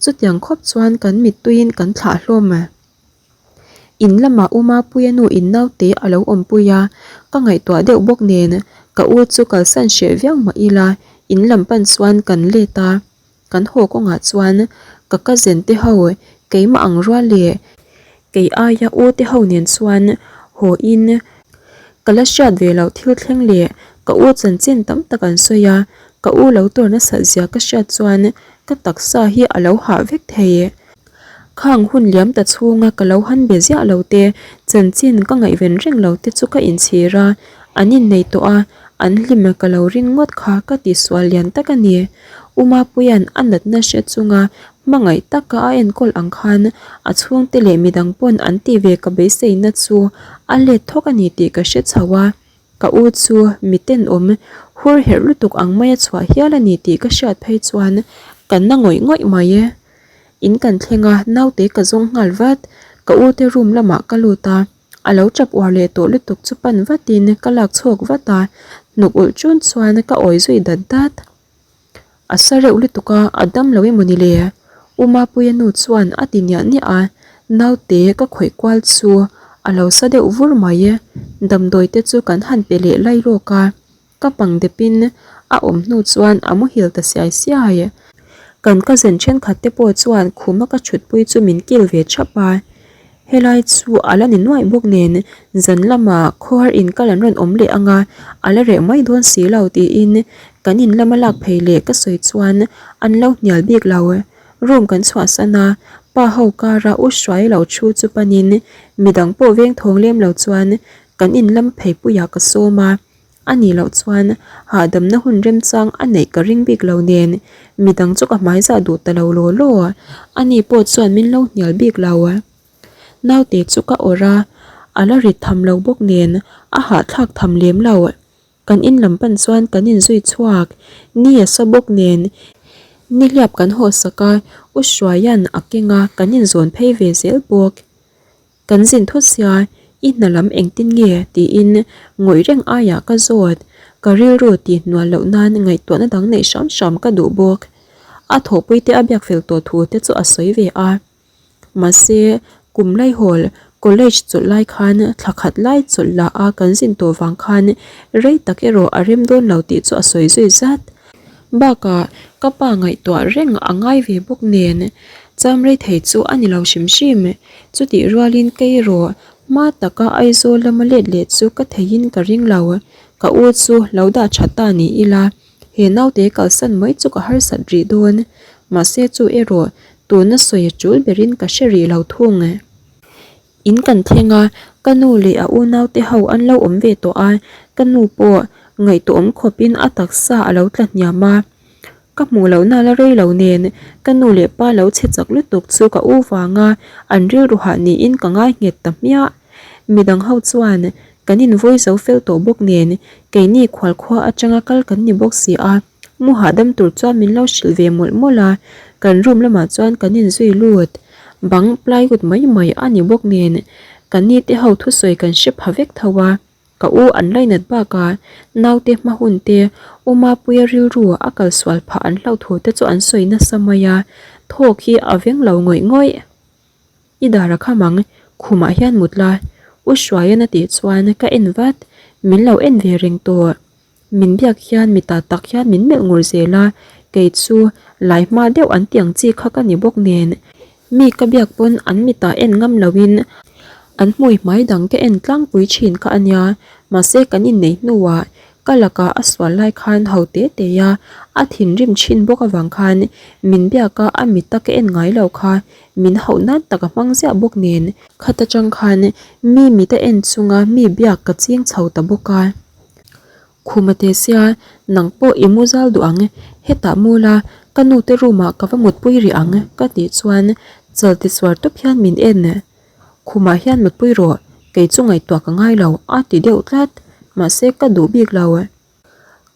chutiang khawp chuan kan mittuiin kan thlah hlawm. In lamah U Mapuia nu in naute a lo awmpui a, ka ngaihtuah deuh bawk nen ka u chu kalsan hreh viau mah ila in lam pan chuan kan let a, kan haw kawngah chuan ka cousin te ho keimah ang rual leh kei aia u te ho nen chuan haw in ka la hriat ve loh thil thleng leh ka u chanchin tam tak an sawi a, ka u lo tur nasat zia ka hriat chuan ka taksa hi a lo hah vek thei. Khang hun liam ta chhunga ka lo han be ziah lo te, chanchin ka ngaihven reng lo te chu ka inchhir a, an innei tawh a, an hlim ka lo ring ngawt kha ka tihsual lian tak a ni. U Mapuia'n a natna hre chunga hmangaih taka a enkawl ang khan a chhungte leh midang pawn an tih ve ka beiseina chu a let thawk a ni tih ka hre chho a. Ka u chu mi tenawm hur herh lutuk ang maia chhuah hial a ni tih ka hriat phei chuan ka na ngawih ngawih mai e. In kan thleng a, naute ka zawng nghal vat. Ka u te room lamah ka lut a, a lo tap uar leh tawh lutuk chu pan vatin ka lak chhuak vat a, hnuk ulh chun chuan ka awi zui dat dat. A sa reuh lutuk a, a dam lo emaw ni le? U Mapuia nu chuan a ti niah niah a, Naute ka khawih kual chu a lo sa deuh vur mai. Damdawi te chu kan han pe leh lai lawk a. Ka pang depin a awm hnu chuan a muhil ta siai siai. Kan cousin thenkhat te pawh chuan khuma ka thutpui chu min kil ve thap a. Helai chu a la ni nuaih bawk nen zan lamah khawhar in kal an rawn awm leh ang a, a la reh mai dawn si lo tiin kan in lama lak phei leh ka sawi chuan an lo hnial bik lo. Room kan chhuahsan a, pa ho kara u hruai lo thu chu panin midang pawh veng thawng lem lo chuan kan in lam pheipuiah ka sawm a. A nih loh chuan hahdamna hun remchang a neih ka ring bik lo nen midang chu ka hmaizah duh ta lo law law. Ani pawh chuan min lo hnial bik lo. Naute chu ka awrh a, a la rit tham lo bawk nen a hahthlak tham lem lo. Kan in lam pan chuan kan inzui chhuak. Ni a sa bawk nen nihliap kan haw sak a, U Hruaia'n a keng a, kan inzawn phei ve zel bawk. Kan zin thut sia, i hna lam engtin nge? tiin ngawih reng aiah ka zawt. Ka rilru tih hnual loh nan ngaihtuahna dang neih hram hram ka duh bawk. A thawhpuite a biak fel tawh thu te chu a sawi ve a. Mahse, kum laihawl college chawlh lai khan thla khat lai chawlh lah a kan zin tawh vang khan rei tak erawh a rem dawn lo tih chu a sawi zui zat. Bakah ka pa ngaihtuah reng a ngai ve bawk nen cham rei thei chu a ni lo hrim hrim. Chutih rualin kei erawh hma taka Aizawl lama let leh chu ka theihin ka ring lo. Ka u chu lo dah tha ta ni ila he naute kalsan mai chu ka harsat rih dawn. Mahse chu erawh tuna sawi a tul berin ka hre rih lo thung. In kan thleng a, ka nu leh a unaute ho an lo awm ve tawh a, ka nu pawh ngaihtuahawm khawpin a taksa a lo tla hniam a. Ka hmuh lohna la rei lo nen ka nu leh pa lo chhe chak lutuk chu ka u vanga an rilru hah niin ka ngai nghet ta hmiah. Midang ho chuan kan invawi zo fel tawh bawk nen keini khualkhua atanga kal kan ni bawk si a, mu hahdam tur chuan min lo hrilh ve mawlh mawlh a, kan room lamah chuan kan inzui lut. Bang plywood mai mai a ni bawk nen ka ni te ho thusawi kan hre pha vek tho a. Ka u an lainat bakah naute hma hun te, U Mapuia rilru a kal sual phah an hlauh thu te chu an sawi nasa mai a, thawk hi a veng lo ngawih ngawih. I dar a kham ang, khumah hian mut la, U Hruaian a tih chuan ka en vat, min lo en ve reng tawh. Min biak hian mi ta tak hian min melh ngur zel a, kei chu lai hma deuh an ti ang chi kha ka ni bawk nen, mi ka biak pawn an mitah en ngam loin an hmui hmai dang ka en tlangpui thin kha a nia, mahse kan inneih hnuah ka lakah a sual lai khan ho te te a, a thinrim thin bawk avang khan min biak a a mita ka en ngai lo kha min hauh nan tak a hmang ziah bawk nen, khat atang khan mi mita en chunga mi biak ka ching chho ta bawk a. Khuma te sia, nang pawh i mu zal duh ang, hetah mu la, ka nu te room ah ka va mutpui rih ang ka tih chuan chal ti suar tawp hian min en. Khumah hian mutpui rawh, kei chu ngaihtuah ka ngai lo a ti deuh tlat, mahse ka duh bik lo.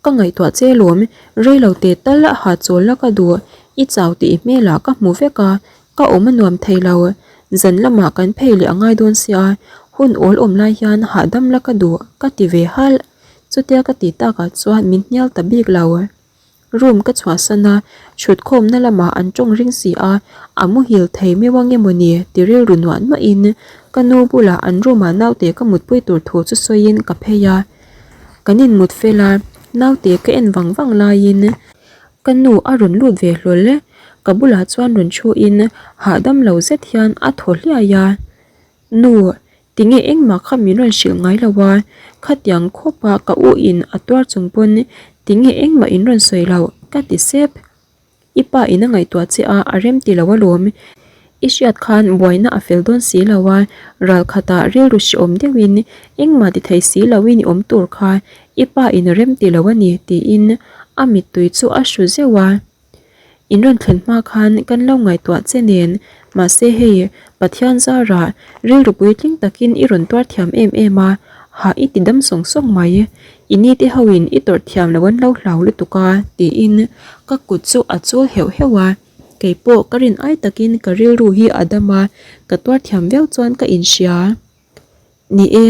Ka ngaihtuah che lawm, rei lo te tal a ha chawl la ka duh, i chau tih i hmelah ka hmu vek a, Ka awm a nuam thei lo, zan lamah kan phei leh a ngai dawn sia, hun awl awm lai hian hahdam la ka duh ka ti ve halh. Chutia ka ti takah chuan min hnial ta bik lo. Room ka chhuahsan a, thutkhawmna lamah an tawng ring si a, a muhil thei meuh ang emawni ti rilru nuah nuahin ka nu bulah an room-ah naute ka mutpui tur thu chu sawiin ka phei a. Kan inmut fel a, naute ka en vang vang laiin Ka nu a rawn lut ve hlawl e, ka bulah chuan rawn thu in hahdam lo zet hian a thaw hliai a. Nu, tinge engmah kha min rawn hrilh ngai lo a, khatiang khawp a ka u in a tuar chung pawn tinge engmah in rawn sawi loh ka ti sep. I pa in a ngaihtuah che a, a rem ti lo alawm. I hriat khan buaina a fel dawn si lo a, ral khatah rilru hreawm deuhin engmah ti thei si loin i awm tur kha i pa in a rem ti lo a ni tiin a mittui chu a hru zeuh a. In rawn thlen hma khan kan lo ngaihtuah che nen mahse hei Pathian zarah rilru puitling takin i rawn tuar thiam em em a, hah i ti dam sawng sawng mai. I nite hoin i tawrh thiam lo an lo hlau lutuk a tiin ka kut chu a chul heuh heuh a. Kei pawh ka rin ai takin ka rilru hi a dam a, ka tuar thiam viau chuan ka inhria. Ni e,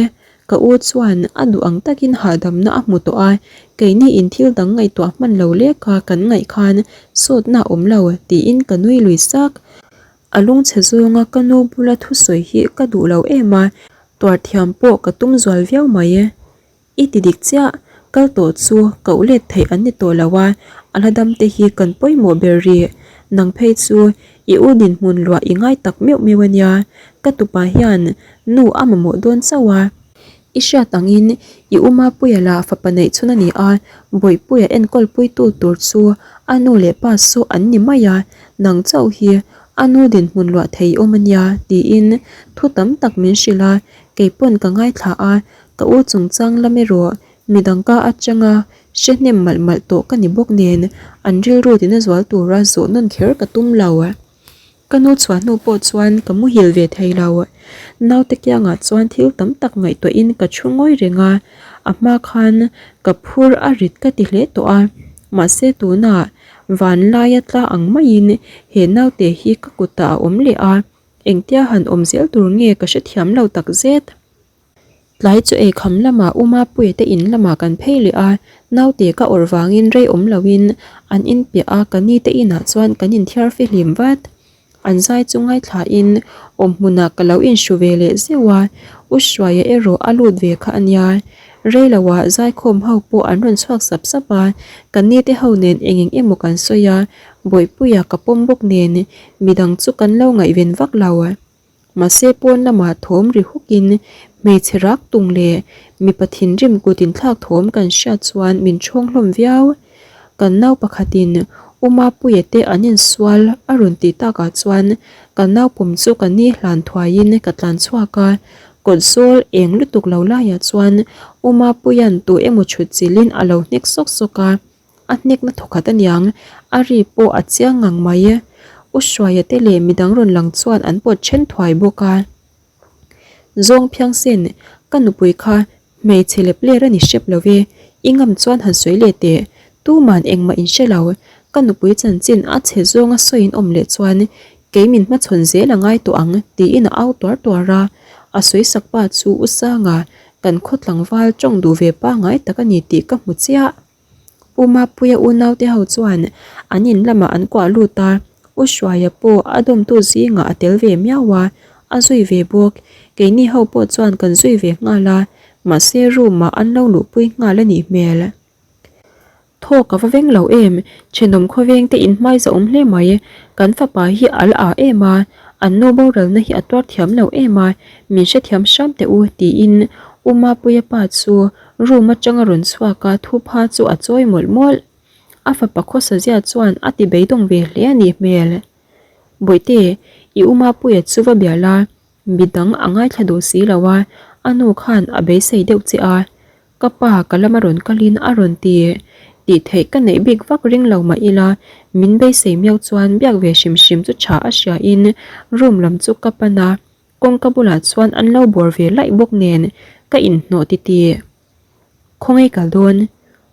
ka u chuan a duh ang takin hahdamna a hmu tawh a, keini in thil dang ngaihtuah hman lo lek a kan ngaih khan sawtna a awm lo tiin ka nui lui sak. A lungchhe zawnga ka nu bula thusawi hi ka duh lo em a, tuar thiam pawh ka tum zual viau mai. I ti dik chiah, kal tawh chu koh let theih an ni tawh lo a, a la dam te hi kan pawimawh ber rih. Nang phei chu i u dinhmun luah i ngai tak meuh meuh a nia, ka tupa hian nu a mamawh dawn chauh a. I hriat angin i u Mapuia lah fapa neih chhun a ni a, Bawihpuia enkawl puitu tur chu a nu leh pa saw an ni mai a, nang chauh hi a nu dinhmun luah thei awm a nia tiin thu tam tak min hrilh a, kei pawn ka ngaithla a, ka u chungchang lam erawh midang ka atanga hre hnem malh malh tawh ka ni bawk nen an rilru tina zual tura zawh nawn kher ka tum lo. Ka nu chhuah hnu pawh chuan ka muhil ve thei lo. Naute kiangah chuan thil tam tak ngaihtuahin ka thu ngawi reng a, a hma khan ka phur a rit ka ti hle tawh a. Mahse tunah van laia tla ang maiin he naute hi ka kutah a awm leh a, engtia han awm zel tur nge ka hrethiam lo takzet. Tlai chu eikham lamah U Mapuia te in lamah kan phei leh a, naute ka awrh vangin rei awm loin an in piah a ka ni te inah chuan kan inthiar fihlim vat. An zai chu ngaithlain awmhmunah ka lo inhru ve leh zeuh a, U Hruaia erawh a lut ve kha a nia. Rei loah zaikhawm ho pawh an rawn chhuak sap sap a, ka ni te ho nen eng eng emaw kan sawi a, Bawihpuia ka pawm bawk nen midang chu kan lo ngaihven vak lo. Mahse pawn lamah thawm ri hukin hmeichhe rak tung leh mipa thinrim kut inthlak thawm kan hriat chuan min ṭhawng hlawm viau. Kan nau pakhatin U Mapuia te an insual a rawn tih takah chuan ka nau pawm chu ka ni hlan thuaiin ka tlan chhuak a, kawt zawl eng lutuk lo laiah chuan U Mapuia'n tu emaw chhut chilhin a lo hnek sawk sawk a. A hnekna thawkhat aniang, a ri pawh a chiang ngang mai. U Hruaia te leh midang rawn lang chuan an pawt then thuai bawk a. Zawng phiangsen, ka nupui kha hmeichhe lep ler a ni hrep lo e, i ngam chuan han sawi leh teh, tuman engmah in hre lo, ka nupui chanchin a chhe zawnga sawiin awm leh chuan kei min hmachhawn zel a ngai tawh ang tiin a au tuar tuar a, a sawisak pa chu U Sanga kan khaw tlangval tawng duh ve pangngai tak a ni tih ka hmu chiah. Pu Mapuia unaute ho chuan an in lamah an kuah lut a, U Hruaia pawh a dawmtu zingah a tel ve miau a, a zui ve bawk. Keini ho pawh chuan kan zui ve nghal a, mahse room ah an lo luhpui nghal a nih hmel. Thawk a va veng lo em, thenawm khawveng te in hmai zahawm hle mai, kan fapa hi a la ah em a, an nu boralna hi a tuar thiam lo em a, min hrethiam hram teh u tiin U Mapuia pa chu Room atanga rawn chhuak a thupha chu a chawi mawlh mawlh. A fapa khawsa zia chuan a ti beidawng ve hle a nih hmel. Bawihte, i u Mapuia chu va bia la, midang a ngaithla duh si lo a, a nu khan a beisei deuh che a. Ka pa ka lama rawn kalin a rawn ti. Tih theih ka neih bik vak ring lo mah ila, min beisei miau chuan biak ve hrim hrim chu tha a hriain room lam chu ka pan a. Kawngka bulah chuan an lo bawr ve laih bawk nen ka inhnawh titih. Khawngaih kal dawn?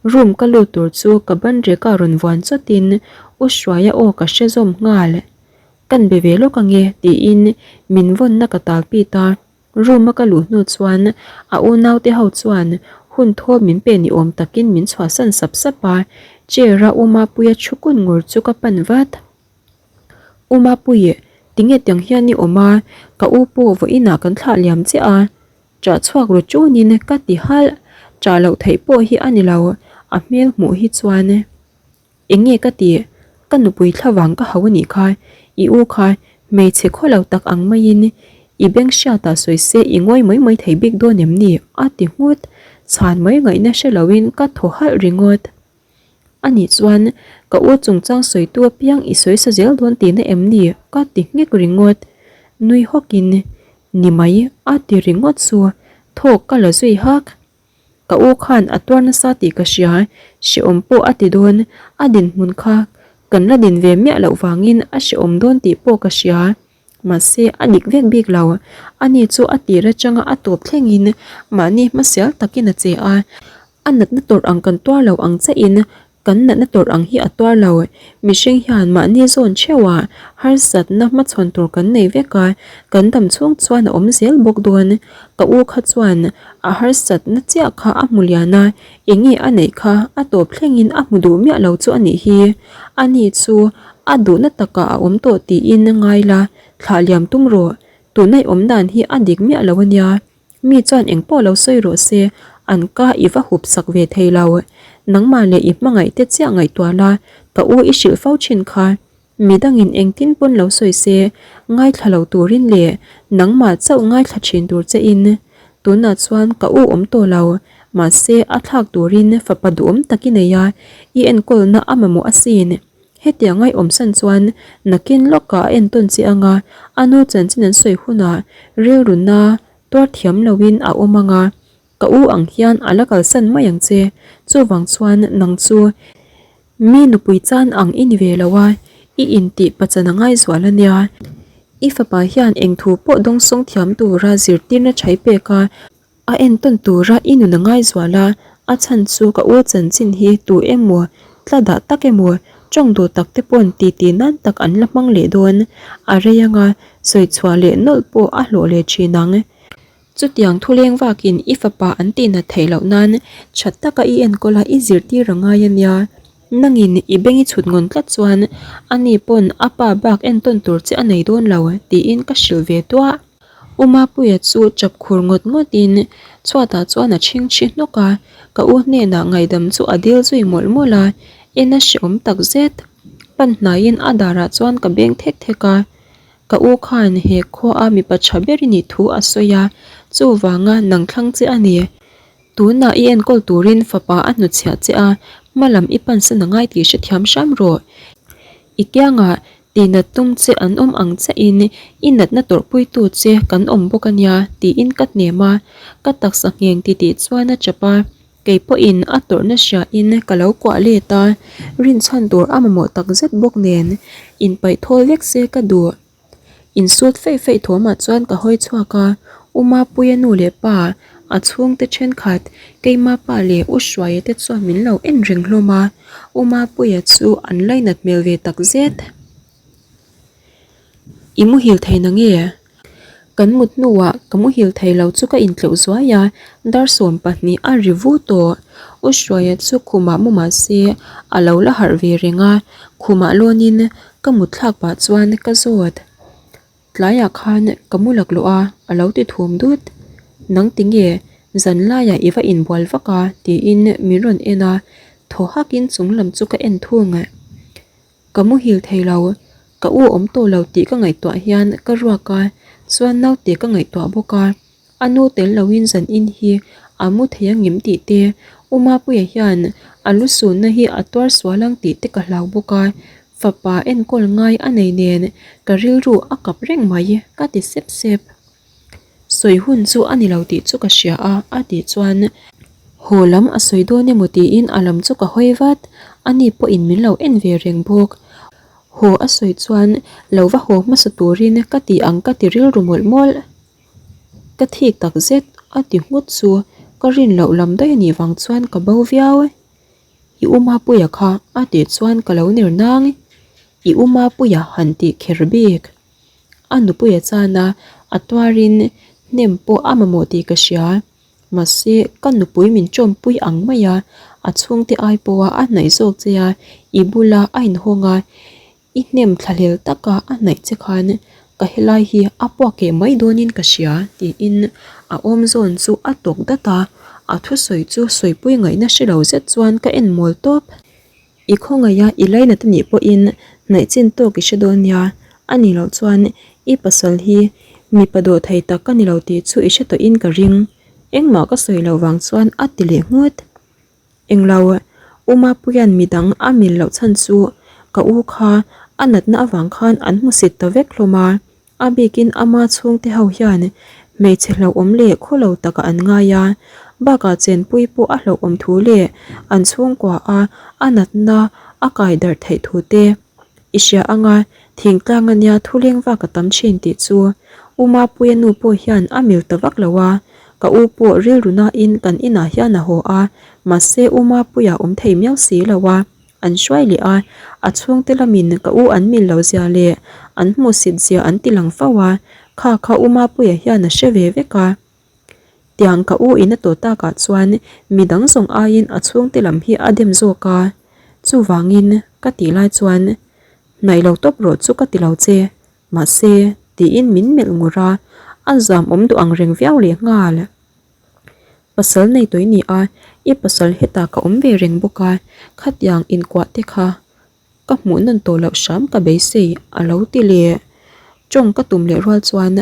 Room ka lut tur chu ka ban reka rawn vuan chawtin U Hruaia aw ka hre zawm nghal. Kan be ve lawk ange tiin min vawnna ka tal pit a, room a ka luh hnu chuan a unaute ho chuan hun thawl min pe ni awm takin min chhuahsan sap sap a, chair a U Mapuia thu kun ngur chu ka pan vat. U Mapuii, tinge tiang hian i awm a, ka u pawh vawiinah kan thlah liam chiah a, ṭah chhuak ru ṭunin ka ti halh, ṭah loh theih pawh hi a ni lo, a hmel hmuh hi chuan eng nge ka tih, ka nupui thlavang ka hau a nih kha, i u kha hmeichhe khaw lo tak ang maiin i beng hriatah sawi se i ngawi mai mai thei bik dawn em ni? a ti nghut, chhan mai ngaihna hre loin ka thaw halh ringawt. A nih chuan ka u chungchang sawitu apiang i sawi sa zel dawn tihna em ni? ka ti nghek ringawt. Nui hawkin, Ni mai, a ti ringawt chu thawk ka la zui hak. Ka u khan a tuar nasa tih ka hria, hrehawm pawh a ti dawn, a dinhmun kha kan la din ve miah loh vangin a hrehawm dawn tih pawh ka hria. Mahse, a dik vek bik lo. Ani chu a tir atanga a tawp thlengin mahni hmasial takin a che a. A natna tawrh ang kan tuar lo ang chiahin kan natna tawrh ang hi a tuar lo. Mihring hian mahni zawn theuhah harsatna hmachhawn tur kan nei vek a, kan dam chhung chuan a awm zel bawk dawn. Ka u kha chuan a harsatna chiah kha a hmu lian a, eng nge a neih kha a tawp thlengin a hmu duh miah lo chu a nih hi. Ani chu a duhna takah a awm tawh tiin ngai la. Thlah liam tum rawh, tuna i awm dan hi a dik miah lo a nia. Mi chuan engpawh lo sawi rawh se, an ka i va hup sak ve thei lo. Nangmah leh i hmangaih te chiah ngaihtuah la, ka u i hrilh fo thin kha. Midangin engtin pawn lo sawi se, ngaithla lo turin leh nangmah chauh ngaithla thin tur che in. Tunah chuan ka u awm tawh lo, mahse a thlak turin fapa duhawm tak i nei a, i enkawlna a mamawh asin. Hetiang ngaihawmsan chuan nakin lawkah a entawn che anga a nu chanchin an sawi hunah rilruna tuar thiam loin a awm anga ka u ang hian a la kalsan mai ang che. Chuvang chuan nang chu mi nupui chan ang i ni ve lo a, i intih pachan a ngai zual a nia. I fapa hian eng thu pawh dawngsawng thiam tura zirtirna chhai pek a, A entawn tura i nun a ngaizual a, a chhan chu ka u chanchin hi tu emaw tla dah tak emaw tawng duh tak te pawn titi nan tak an la hmang leh dawn. A rei anga sawi chhuah leh nawlh pawh a hlawh leh thin ang. Chutiang thuleng vakin i fapa an tihnat theih loh nan tha taka i enkawl a i zirtir a ngai a nia. Nangin i beng i chhut ngawn tlat chuan ani pawn a pa bak entawn tur che a nei dawn lo tiin ka hrilh ve duah. U Mapuia chu chap khur ngawt ngawtin chhuatah chuan a chhingchhi hnawk a, ka u hnenah ngaihdam chu a dil zui mawlh mawlh a, en a hrehawm tak zet. Pan hnaiin a darah chuan ka beng thek thek a, ka u khan he khua mipa tha ber i nih thu a sawi a, chuvanga nang thlang che a ni. Tunah i enkawl turin fapa a hnutchhiah che a, hma lam i pansan a ngai tih hrethiam hram rawh. I kiangah Tihnat tum che an awm ang chiahin i natna tawrhpuitu che kan awm bawk a nia tiin ka hnem a, ka taksa ngheng titih chuan a chap a, kei pawhin a tawrhna hriain ka lo kuah let a, rinchhan tur a mamawh tak zet bawk nen inpaih thawl vek se ka duh. Insut feih feih thawmah chuan ka hawi chhuak a, U Mapuia nu leh pa, a chhungte thenkhat, keima pa leh U Hruaia te chuan min lo en reng hlawm a. U Mapuia chu an lainat hmel ve tak zet. I muhil thei na nge? Kan mut hnuah ka muhil thei lo chu ka intleuh zuai a, dar 12 a ri vu tawh. U Hruaia chu khumah mu mah se a lo la harh ve reng a, khumah lawnin ka mut thlak pah chuan ka zawt. Tlaiah khan ka mu laklawh a, a lo ti thum dut. Nang tinge zan laiah i va inbual vak a? tiin min rawn en a, thaw hakin chung lam chu ka en thung. Ka muhil thei lo, ka u awm tawh lo tih ka ngaihtuah hian ka ruak a, chuan naute ka ngaihtuah bawk a. A nu tel loin zan in hi a mu thei a ngim tih te, U Mapuia hian a lu sunna hi a tuar sual ang tih te ka hlau bawk a, fapa enkawl ngai a nei nen ka rilru a kap reng mai ka ti sep sep. Sawi hun chu a ni lo tih chu ka hria a, a tih chuan haw lam a sawi dawn emaw tiin a lam chu ka hawi vat, ani pawhin min lo en ve reng bawk. Haw a sawi chuan lo va haw hmasa turin ka ti ang ka ti rilru mawlh mawlh. Ka thik tak zet a ti nghut chu ka rin loh lam daih a nih vang chuan ka bo viau. I u Mapuia kha a tih chuan ka lo ner nang. I u Mapuia han tih kher bik. A nupuia chana a tuarin hnem pawh a mamawh tih ka hria. Mahse ka nupui min tawmpui ang mai a, a chhungte ai pawha a hnaih zawk che a, i bula a inhawng a. I hnem thlahlel taka a hnaih che khan ka helai hi a puak keh mai dawnin ka hria tiin a awm zawn chu a tawk dat a, a thusawi chu sawipui ngaihna hre lo zet chuan ka en mawl tawp. I khawngaih a i lainat a nih pawhin hnaih chin tawk i hre dawn nia, a nih loh chuan i pasal hi mipa dawh thei tak ka ni lo tih chu i hre tawhin ka ring, engmah ka sawi loh vang chuan a ti leh nghut. Englo, U Mapuia'n midang a mil loh chhan chu ka u kha a natna avang khan an hmusit ta vek hlawm a, a bikin ama chhungte ho hian hmeichhe hlauhawm leh khawlo takah an ngai a, bakah chenpui pawh a hlauhawm thu leh an chhungkua a a natna a kai darh theih thu te i hria anga thingtlang ania thuleng vak a tam thin tih chu U Mapuia nu pawh hian a mil ta vak lo a, Ka u pawh rilru nain kan inah hian a haw a, mahse u Mapuia awm thei miau si lo a, an hruai leh a, a chhungte lamin ka u an mil lo zia leh an hmuhsit zia an ti lang fo a, kha kha u Mapuia hian a hre ve vek a. Tiang ka u in a tawh takah chuan midang zawng aiin a chhungte lam hi a dem zawk a, chuvangin ka tih lai chuan hnaih lo tawp rawh chu ka ti lo che, mahse ti. tiin min melh ngur a, a zam awm duh ang reng viau leh nghal. Pasal nei tawh i ni a, i pasal hetah ka awm ve reng bawk a, khatiang inkuah te kha ka hmuh nawn tawh loh hram ka beisei a lo ti leh. Tawng ka tum leh rual chuan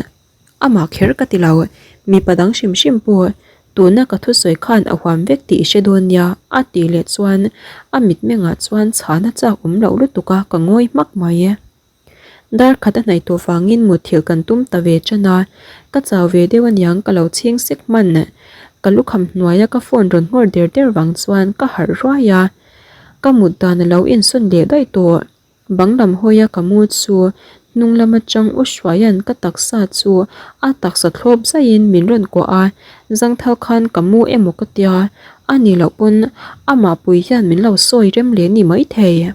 amah kher ka ti lo, mipa dang hrim hrim pawh tuna ka thusawi khan a huam vek tih i hre dawn nia a tih leh chuan a mitmengah chuan chhana chak awm loh lutuk a ka ngawi hmak mai. Dar khat a hnaih tawh vangin mutthilh kan tum ta ve tan a, ka chau ve deuh aniang ka lo chhing sek hman. Ka lukham hnuaia ka phone rawn nghawr der der vang chuan ka harh ruai a, ka mut dan a lo insawn leh daih tawh. Bang lam hawia ka mu chu hnung lam atang U Hruaia'n ka taksa chu a taksa thlawp zaiin min rawn kuah a, zangthal khan ka mu emaw ka tia, a nih loh pawn amah pui hian min lo sawi rem leh ni maithei.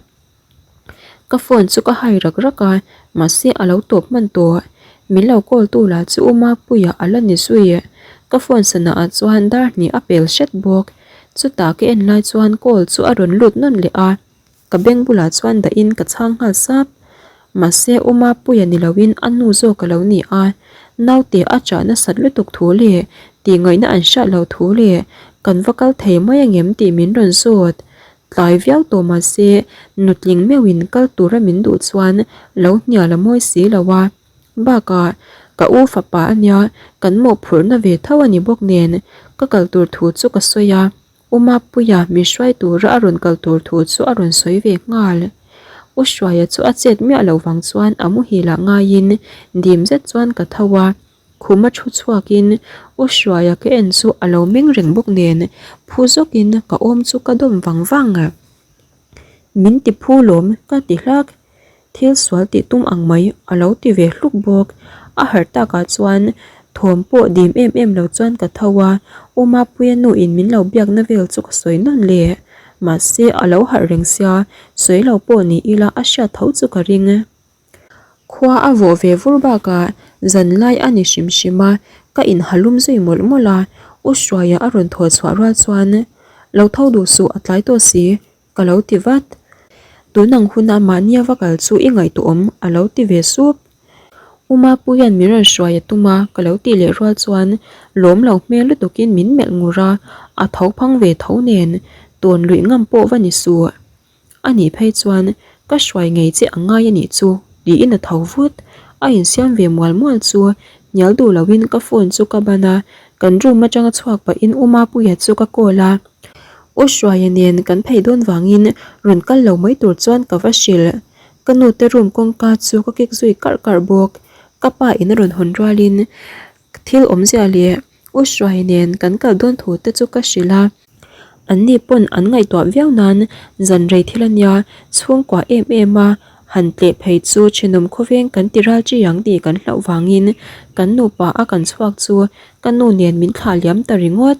Ka phone chu ka hai rak rak a, mahse a lo tawp hman tawh. Min lo call tu lah chu U Mapuia a la ni zui. Ka phone sana ah chuan dar hnih a pel hret bawk. Chutah ka en lai chuan call chu a rawn lut nawn leh a, ka beng bulah chuan dah in ka chhang nghal sap. Mahse U Mapuia ni lo in a nu zawk a lo ni a, naute a chah nasat lutuk thu leh tih ngaihna an hriat loh thu leh kan va kal thei mai angem tih min rawn zawt. Tlai viau tawh mahse nutling meuhin kal tura min duh chuan lo hnial a mawi si lo a. Bakah ka u fapa a nia, kan mawhphurhna ve tho a ni bawk nen ka kal tur thu chu ka sawi a, U Mapuia min hruai tura a rawn kal tur thu chu a rawn sawi ve nghal. U Hruaia chu a chet miah loh vang chuan a muhil ah ngaiin dim zet chuan ka tho a. Khuma thu chhuakin U Hruaia ka en chu a lo meng reng bawk nen phu zawkin ka awm chu ka dawm vang vang. Min ti phu lawm ka ti hlak, thil sual tih tum ang mai a lo ti ve hluk bawk. A harh takah chuan thawm pawh dim em em lo chuan ka tho a, U Mapuia nu in min lo biakna vel chu ka sawi nawn leh. Mahse a lo harh reng sia, sawi lo pawh ni ila a hriat tho chu ka ring. Khua a vawh ve vur bakah zan lai a ni hrim hrim a, ka inhalum zui mawlh mawlh a, U Hruaia a rawn thaw chhuah rual chuan, Lo tho duh suh a tlai tawh si, ka lo ti vat. Tun ang huna mahnia va kal chu i ngaihtuah awm a lo ti ve sup. U Mapuia'n min rawn hruai a tum a, ka lo tih leh rual chuan lawm lo hmel lutukin min melh ngur a, a tho phang ve tho nen tawn luih ngam pawh va ni suh. A nih phei chuan ka hruai ngei che a ngai a nih chu tiin a tho vut. A insiam ve mual mual chu hnial duh loin ka phone chu ka ban a, kan room atanga chhuak pahin U Mapuia chu ka call a. U Hruaia nen kan phei dawn vangin rawn kal lo mai tur chuan ka va hrilh. Ka nu te room kawngka chu ka kik zui karh karh bawk. Ka pa in a rawn hawn rualin thil awmzia leh U Hruaia nen kan kal dawn thu te chu ka hrilh a. An ni pawn an ngaihtuah viau nan zan rei thil a nia, chhungkua em em a han tleh phei chu thenawm khawveng kan ti ral chi ang tih kan hlauh vangin kan nupa a kan chhuak chu ka nu nen min thlah liam ta ringawt.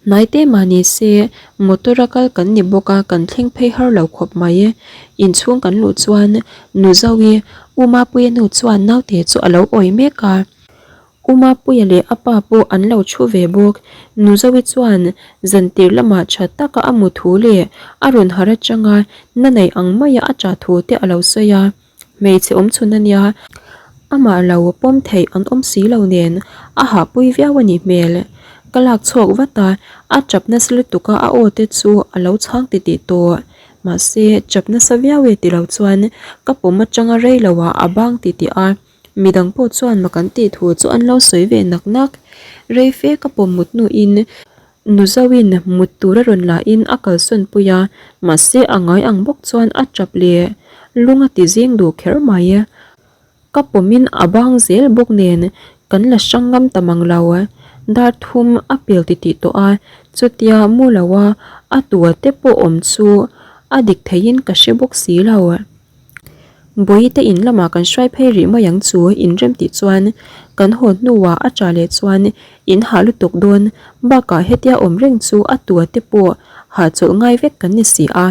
Hnai te mah ni se motor a kal kan ni bawk a kan thleng phei har lo khawp mai. Inchhung kan luh chuan nu Zoe, U Mapuia nu chuan naute chu a lo awi mek a. U Mapuia leh a pa pawh an lo thu ve bawk. Nuzoe chuan zantir lamah tha taka a mu thu leh a rawn harh atanga na nei ang maia a tah thu te a lo sawi a. Hmeichhe awm chhun a nia, amah lo pawm theih an awm si lo nen a hahpui viau a nih hmel. Ka lak chhuak vat a, a tap nasa lutuk a a aw te chu a lo chhang titih tawh. Mahse, tap nasa viau e ti lo chuan ka pawm atanga rei lo ah a bang titih a. Midang pawh chuan mak an tih thu chu an lo sawi ve nak nak. Rei fe ka pawm mut hnuin Nuzoin mut tur a rawn lahin a kalsawn pui a, mahse a ngai ang bawk chuan a tap leh lung a ti zing duh kher mai. Ka pawmin a bang zel bawk nen kan la hrang ngam ta mang lo. Dar thum a pel titih tawh a, chutia mu lo a a tua te pawh awm chu a dik theiin ka hre bawk si lo. Bawihte in lamah kan hruai phei rih mai ang chu inrem tih chuan kan haw hnuah a tah leh chuan in hah lutuk dawn bakah hetia awm reng chu a tua te pawh hahchawlh ngai vek kan ni si a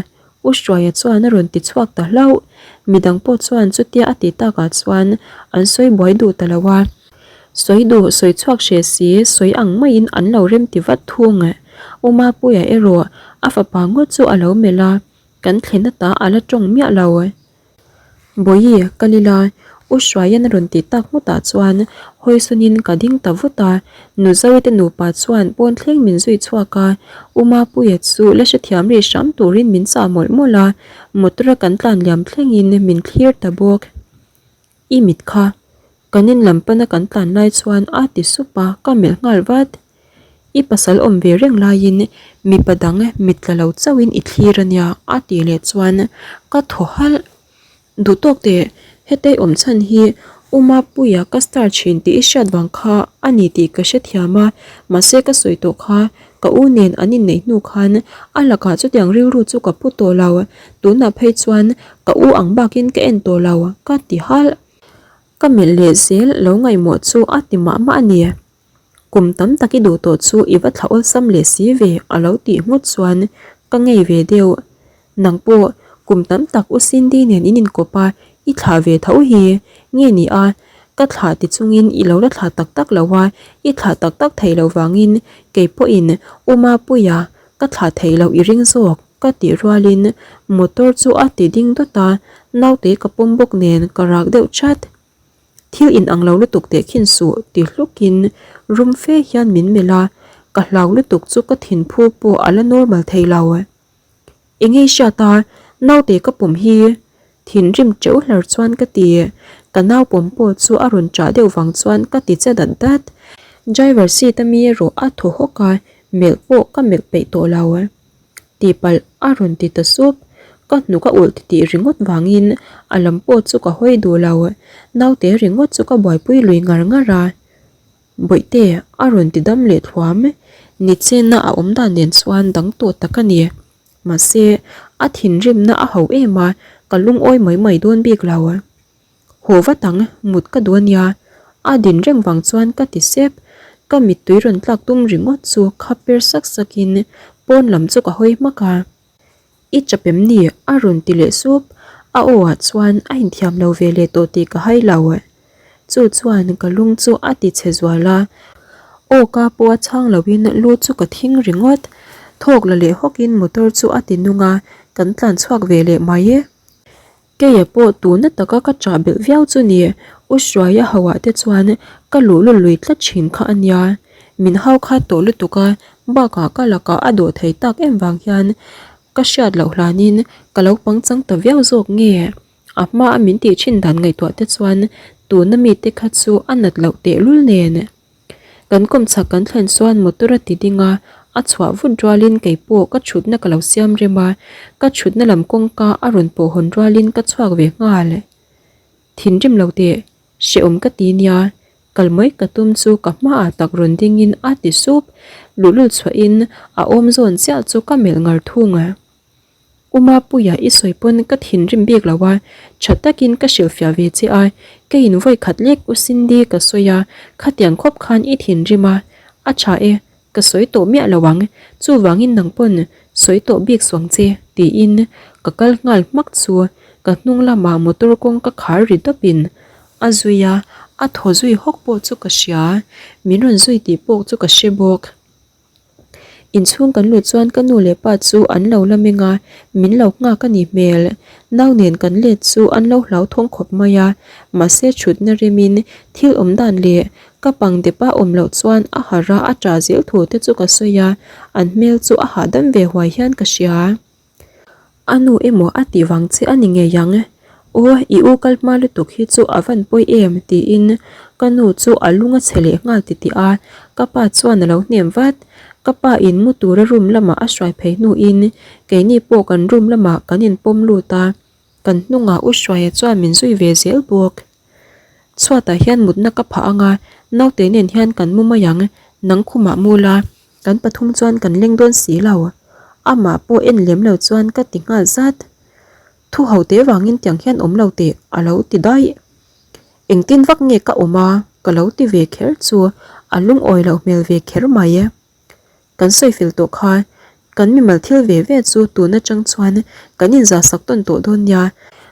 U Hruaia chuan a rawn ti chhuak ta hlauh. Midang pawh chuan chutia a tih takah chuan an sawi buai duh ta lo a. Sawi duh sawi chhuak hreh si sawi ang maiin an lo rem ti vat thung. U Mapuia erawh a fapa ngawt chu a lo melh a. Kan thlen ata a la tawng miah lo. Bawihi, kal ila, U Hruaia'n a rawn tih tak nghutah chuan hawi sawnin ka ding ta vut a, Nu Zoe te nupa chuan pawn thleng min zui chhuak a, U Mapuia chu la hrethiam rih hram turin min chah mawlh mawlh a, motor a kan tlan liam thlengin min thlir ta bawk. I mit kha. Kan in lam pana kan tlan lai chuan a ti sup a, ka melh nghal vat. I pasal awm ve reng laiin mipa dang mit tla lo chauhin i thlir a nia a tih leh chuan ka thaw halh. Duh tawk teh, hetei awm chhan hi U Mapuia ka star thin tih i hriat vang kha a ni tih ka hrethiam a, mahse ka sawi tawh kha ka u nen an inneih hnu khan a lakah chutiang rilru chu ka pu tawh lo, tunah phei chuan ka u ang bakin ka en tawh lo ka ti halh. Ka melh leh zel lo ngaihmawh chu a ti mah mah a ni. Kum tam tak i duh tawh chu i va thla awlsam leh si ve a lo tih nghut chuan ka ngei ve deuh. Nang pawh kum tam tak U Cindy nen in inkawp a, i thlah ve tho hi. Nge ni a, ka thlah ti chungin i lo la thlah tak tak lo a, i thlah tak tak thei lo vangin kei pawhin U Mapuia ka thlah thei loh i ring zawk ka tih rualin motor chu a ti ding dawt a, naute ka pawm bawk nen ka rak deuh chat. Thil in ang lo lutuk teh khin suh ti hlukin rum fe hian min melh a, ka hlau lutuk chu ka thinphu pawh a la normal thei lo. Enge i hriat a, naute ka pawm hi thinrim teuh hlar chuan ka ti, ka nau pawm pawh chu a rawn chah deuh vang chuan ka ti che dat dat. Driver seat ami erawh a thaw hawk a, melh pawh ka melh peih tawh lo. Tihpalh a rawn ti ta sup, ka hnuk a ulh titih ringawt vangin a lam pawh chu ka hawi duh lo, naute ringawt chu ka buaipui lui ngar ngar a, Bawihte a rawn ti dam leh thuam, ni chenna a awm dan nen chuan dang tawh tak a ni. Mahse, a thinrimna a ho em a, ka lungawi mai mai dawn bik lo. Haw vat ang, mut ka duh a nia. A din reng vang chuan ka ti sep. Ka mittui rawn tlak tum ringawt chu khap per sak sakin pawn lam chu ka hawi hmak a. I chap em ni? a rawn ti leh sup. A aw ah chuan a inthiam lo ve leh tawh tih ka hai lo. Chu chuan ka lung chu a ti chhe zual a. Aw ka pawh a chhang loin lu chu ka thing ringawt. Thawk la leh hawkin motor chu a ti nung a, kan tlan chhuak ve leh mai. Keia pawh tuna taka ka chah belh viau chu ni, U Hruaia ho ah te chuan ka luh lul lui tlat thin kha a nia. Min hau khat tawh lutuk a, bakah ka lakah a dawh thei tak em vang hian ka hriat loh hlanin ka lo pangchang ta viau zawk nge. A hma a min tih thin dan ngaihtuah te chuan tuna mite kha chu a nat loh tehlul nen. Kan kawmchhak kan thlen chuan motor a ti ding a, a chhuah vut rualin kei pawh ka thutna ka lo siam rem a, ka thutna lam kawngka a rawn pawh hawn rualin ka chhuak ve nghal. Thinrim lo teh, hrehawm ka ti nia, kal mai ka tum chu ka hmaah tak rawn dingin a ti sup, luhlul chhuahin a awm zawn chiah chu ka melh ngar thung. U Mapuia i sawi pawn ka thinrim bik lo a, tha takin ka hrilhfiah ve che a, keiin vawi khat lek U Cindy ka sawi a, khatiang khawp khan i thinrim a, a tha e, ka sawi tawh miah lo ang, chuvangin nang pawn sawi tawh bik suang che tiin ka kal nghal hmak chu ka hnung lamah motor kawng ka khar ri dawpin a zui a, a thaw zui hawk pawh chu ka hria, min rawn zui tih pawh chu ka hre bawk. Inchhung kan lut chuan ka nu leh pa chu an lo la meng a, min lo nghak a nih hmel. Nau nen kan let chu an lo hlauthawng khawp mai a, mahse thutna remin thil awm dan leh ka pang depa awm loh chuan a harh a a ṭah zel thu te chu ka sawi a, an hmel chu a hahdam ve huai hian ka hria. A nu emaw a tih vang che a ni ngei ang. Aw, i u kal hma lutuk hi chu a van pawi em? tiin ka nu chu a lung a chhe leh nghal titih a, ka pa chuan a lo hnem vat. Ka pa in mu tura room lamah a hruai phei hnuin keini pawh kan room lamah kan inpawm lut a, kan hnungah u Hruaia chuan min zui ve zel bawk. Chhuatah hian mutna ka phah ang a, naute nen hian kan mu mai ang, nang khumah mu la. Kan pathum chuan kan leng dawn si lo. Amah pawh en lem lo chuan ka ti nghal zat. Thu ho te vangin tiang hian awm lo teh a lo ti daih. Engtin vak nge ka awm a ka lo ti ve kher chu a lungawi loh hmel ve kher mai. Kan sawi fel tawh kha Kan mimal thil ve ve chu tun atang chuan kan inzah sak tawn tawh dawn nia,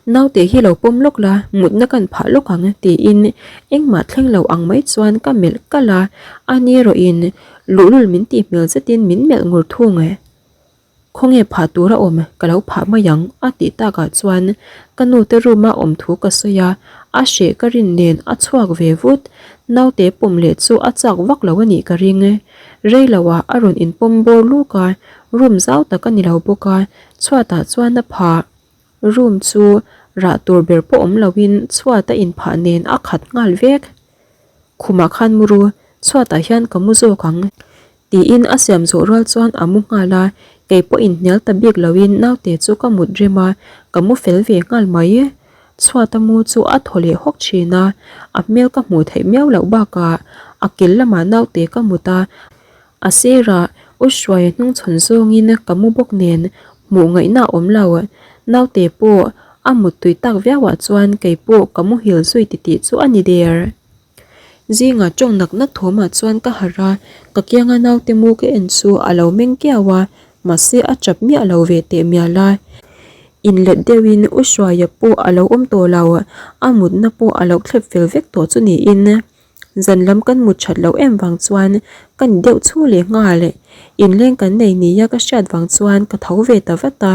naute hi lo pawm lawk la, mutna kan phah lawk ang tiin engmah thleng lo ang mai chuan ka melh kalh a, ani erawhin luhlul min tih hmel zetin min melh ngur thung e. Khawnge phah tur a awm ka lo phah mai ang a tih takah chuan ka nu te room a awm thu ka sawi a, a hreh ka rin nen a chhuak ve vut. Naute pawm leh chu a chak vak lo a nih ka ring. Rei lo ah a rawn inpawm bawr luk a, room zau tak a ni lo bawk a, chhuatah chuan a phah. Room chu rah tur ber pawh awm lo in chhuat a inphah nen a khat nghal vek. Khumah khan mu ru, chhuatah hian ka mu zawk ang. Tiin a siam zawh rual chuan a mu nghal a, kei pawh inhnial ta bik loin naute chu ka mut rem a, ka mu fel ve nghal mai. Chhuata mu chu a thaw leh hawk thin a, a hmel ka hmuh theih miau loh bakah a kil lamah naute ka mut a, a sirah U Hruaia hnungchhawn zawngin ka mu bawk nen hmuh ngaihna a awm lo. Naute pawh a mut tui tak viauah chuan kei pawh ka muhil zui titih chu a ni der. Zingah tawng nak nak thawmah chuan ka harh a, ka kianga naute mu ka en chu a lo meng kiau a, mahse a tap miah lo ve teh mial a. Inlet deuhin U Hruaia pawh a lo awm tawh lo, a mutna pawh a lo thlep fel vek tawh chu niin zan lam kan mut that loh em vang chuan ka ni deuh chhu leh nghal. Inleng kan nei nia ka hriat vang chuan ka tho ve ta vat a,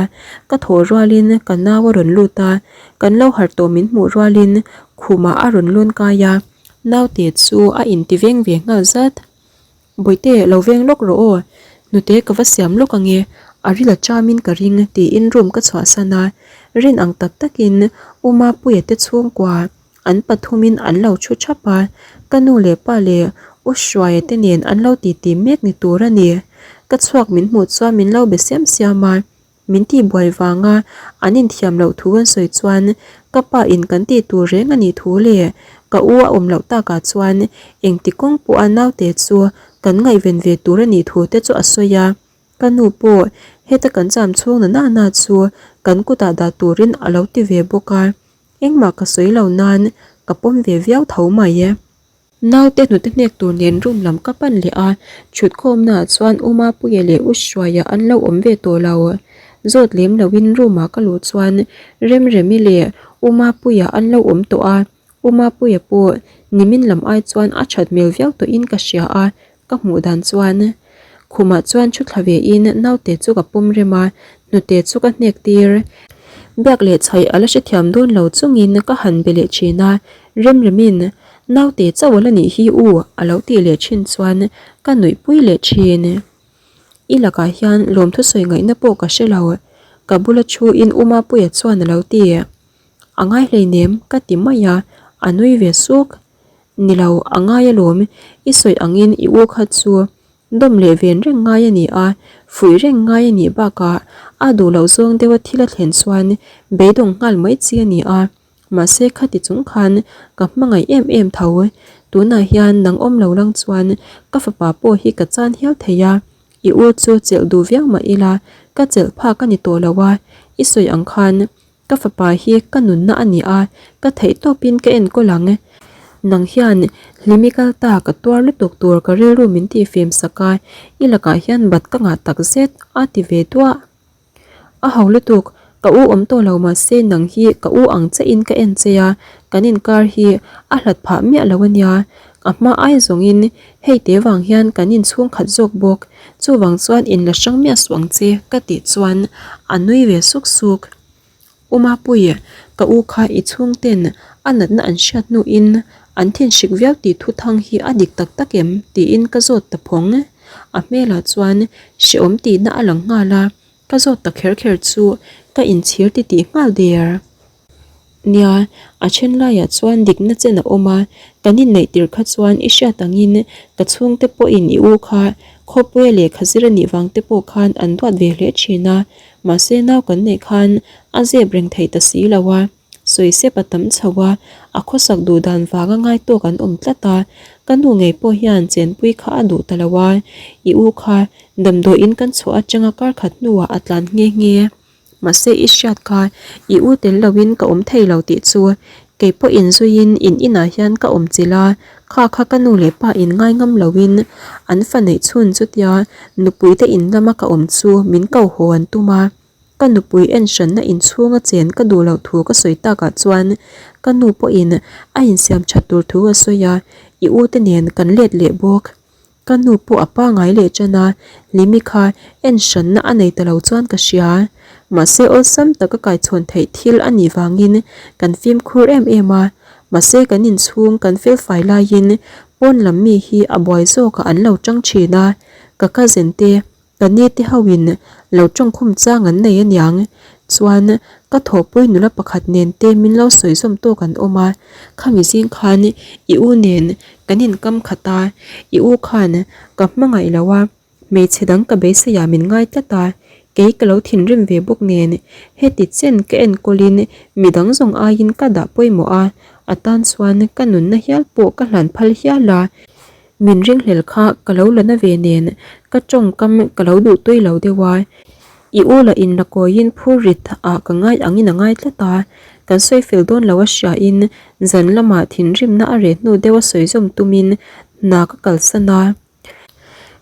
ka thawh rualin ka nau a rawn lut a, Kan lo harh tawh min hmuh rualin khumah a rawn lawn kai a, naute chu a inti veng ve nghal zat. Bawihte, lo veng lawk rawh aw, hnute ka va siam lawk ange, a ril a chamin ka ring tiin room ka chhuahsan a, rin ang tak takin U Mapuia te chhungkua an pathumin an lo thu thap a, ka nu leh pa leh U Hruaia te nen an lo titi mek ni tur a ni. Ka chhuak min hmuh chuan min lo be siam siam a, Min tihbuai vanga an inthiam loh thu an sawi chuan ka pa in kan tih tur reng a nih thu leh ka u a awm loh takah chuan engti kawng pawha naute chu kan ngaihven ve tur a nih thu te chu a sawi a. Ka nu pawh heta kan cham chhung na na na chu kan kutah dah turin a lo ti ve bawk a, engmah ka sawi lo nan ka pawm ve viau tho mai e. Naute hnute hnek tur nen room lam ka pan leh a, thutkhawmna ah chuan U Mapuia leh U Hruaia an lo awm ve tawh lo. Zawt lem loin room ah ka luh chuan Remremi leh U Mapuia an lo awm tawh a, U Mapuia pawh nimin lam ai chuan a that hmel viau tawhin ka hria a, ka hmuh dan chuan khumah chuan thu thla ve in naute chu ka pawm rem a, hnute chu ka hnek tir. Biak leh chhaih a la hrethiam dawn lo chungin ka han be leh thin a, Remremin Naute chauh a la nih hi u a lo tih leh thin chuan ka nuihpui leh thin. I lakah hian lawmthu sawi ngaihna pawh ka hre lo, ka bula thu in U Mapuia chuan a lo ti. A ngai hleinem ka ti mai a, a nui ve suk. Ni lo, a ngai alawm, i sawi angin i u kha chu dawm leh ven reng ngai a ni a, fuih reng ngai a nih bakah a duh loh zawng deuha thil a thlen chuan beidawng nghal mai chi a ni a. Mahse khati chung khan ka hmangaih em em tho. Tunah hian nang awm lo lang chuan ka fapa pawh hi ka chan hial thei a, i u chu chelh duh viau mah ila ka chelh phak a ni tawh lo a, i sawi ang khan ka fapa hi ka nunna a ni a, ka theih tawpin ka enkawl ang. Nang hian hlimi kal ta ka tuar lutuk tur ka rilru min tihfim sak a, i lakah hian bat ka ngah takzet a ti ve duah. A ho lutuk, ka u awm tawh lo mahse nang hi ka u ang che in ka en che a, kan inkar hi a hlat phah miah lo ania, a hma ai zawngin hei te vang hian kan inchhung khat zawk bawk, chuvang chuan in la hrang miah suh ang che ka tih chuan a nui ve suk suk. U Mapui, ka u kha i chhungten a natna an hriat hnuin an thinhrik viau tih thuthang hi a dik tak tak em? tiin ka zawt ta phawng. A hmelah chuan hrehawm tihna a lang nghal a, ka zawt ta kher kher chu ka inchhir titih nghal der. Nia, a then laiah chuan dikna chen a awm a, kan inneih tir kha chuan i hriat angin ka chhungte pawhin i u kha khawpuia lehkha zir a nih vang te pawh khan an duat ve hle thin a, Mahse nau kan neih khan a zep reng thei ta si lo a, sawi sep a tam chho a, a khawsak duh dan vanga ngai tawk an awm tlat a, ka nu ngei pawh hian chenpui kha a duh ta lo a, i u kha damdawiin kan chhuah atanga kar khat hnuah a tlan nghe nghe. Mahse i hriat kha i u tel loin ka awm thei lo tih chu kei pawh inzuiin in inah hian ka awm chilh a, Kha kha ka nu leh pa in ngai ngam loin an fa neih chhun chutia nupui te in lama ka awm chu min ko haw an tum a, ka nupui en hranna inchhunga chen ka duh loh thu ka sawi takah chuan ka nu pawhin a insiam that tur thu a sawi a, i u te nen kan let leh bawk. Ka nu pawh a pangai leh ṭan a, Hlimi kha en hranna a nei ta lo chuan ka hria. Mahse awlsam taka kaichhawn theih thil a nih vangin kan fimkhur em em a, mahse kan inchhung kan felfai laiin pawn lam mi hi a buai zawkah an lo ṭang ṭhin a, ka cousin te Ka ni te ho in lo tawngkhum chang an nei aniang chuan ka thawhpui nula pakhat nen te min lo sawi zawm tawk an awm a, khami zing khan i u nen kan inkam khat a, i u khan ka hmangaih lo a, hmeichhe dang ka beisei ah min ngai tlat a, kei ka lo thinrim ve bawk nen heti chen ka enkawl in midang zawng aiin ka dah pawimawh a, a tan chuan ka nunna hial pawh ka hlan phal hial a. Min ringhlel kha ka lo la na ve nen ka tawngkam ka lo duh tui lo deuh a, i u lah in la kawiin phur rit ah ka ngai angin a ngai tlat a, kan sawi fel dawn lo a hria in zan lamah thinrimna a reh hnu deuh a sawi zawm tumin hna ka kalsan a.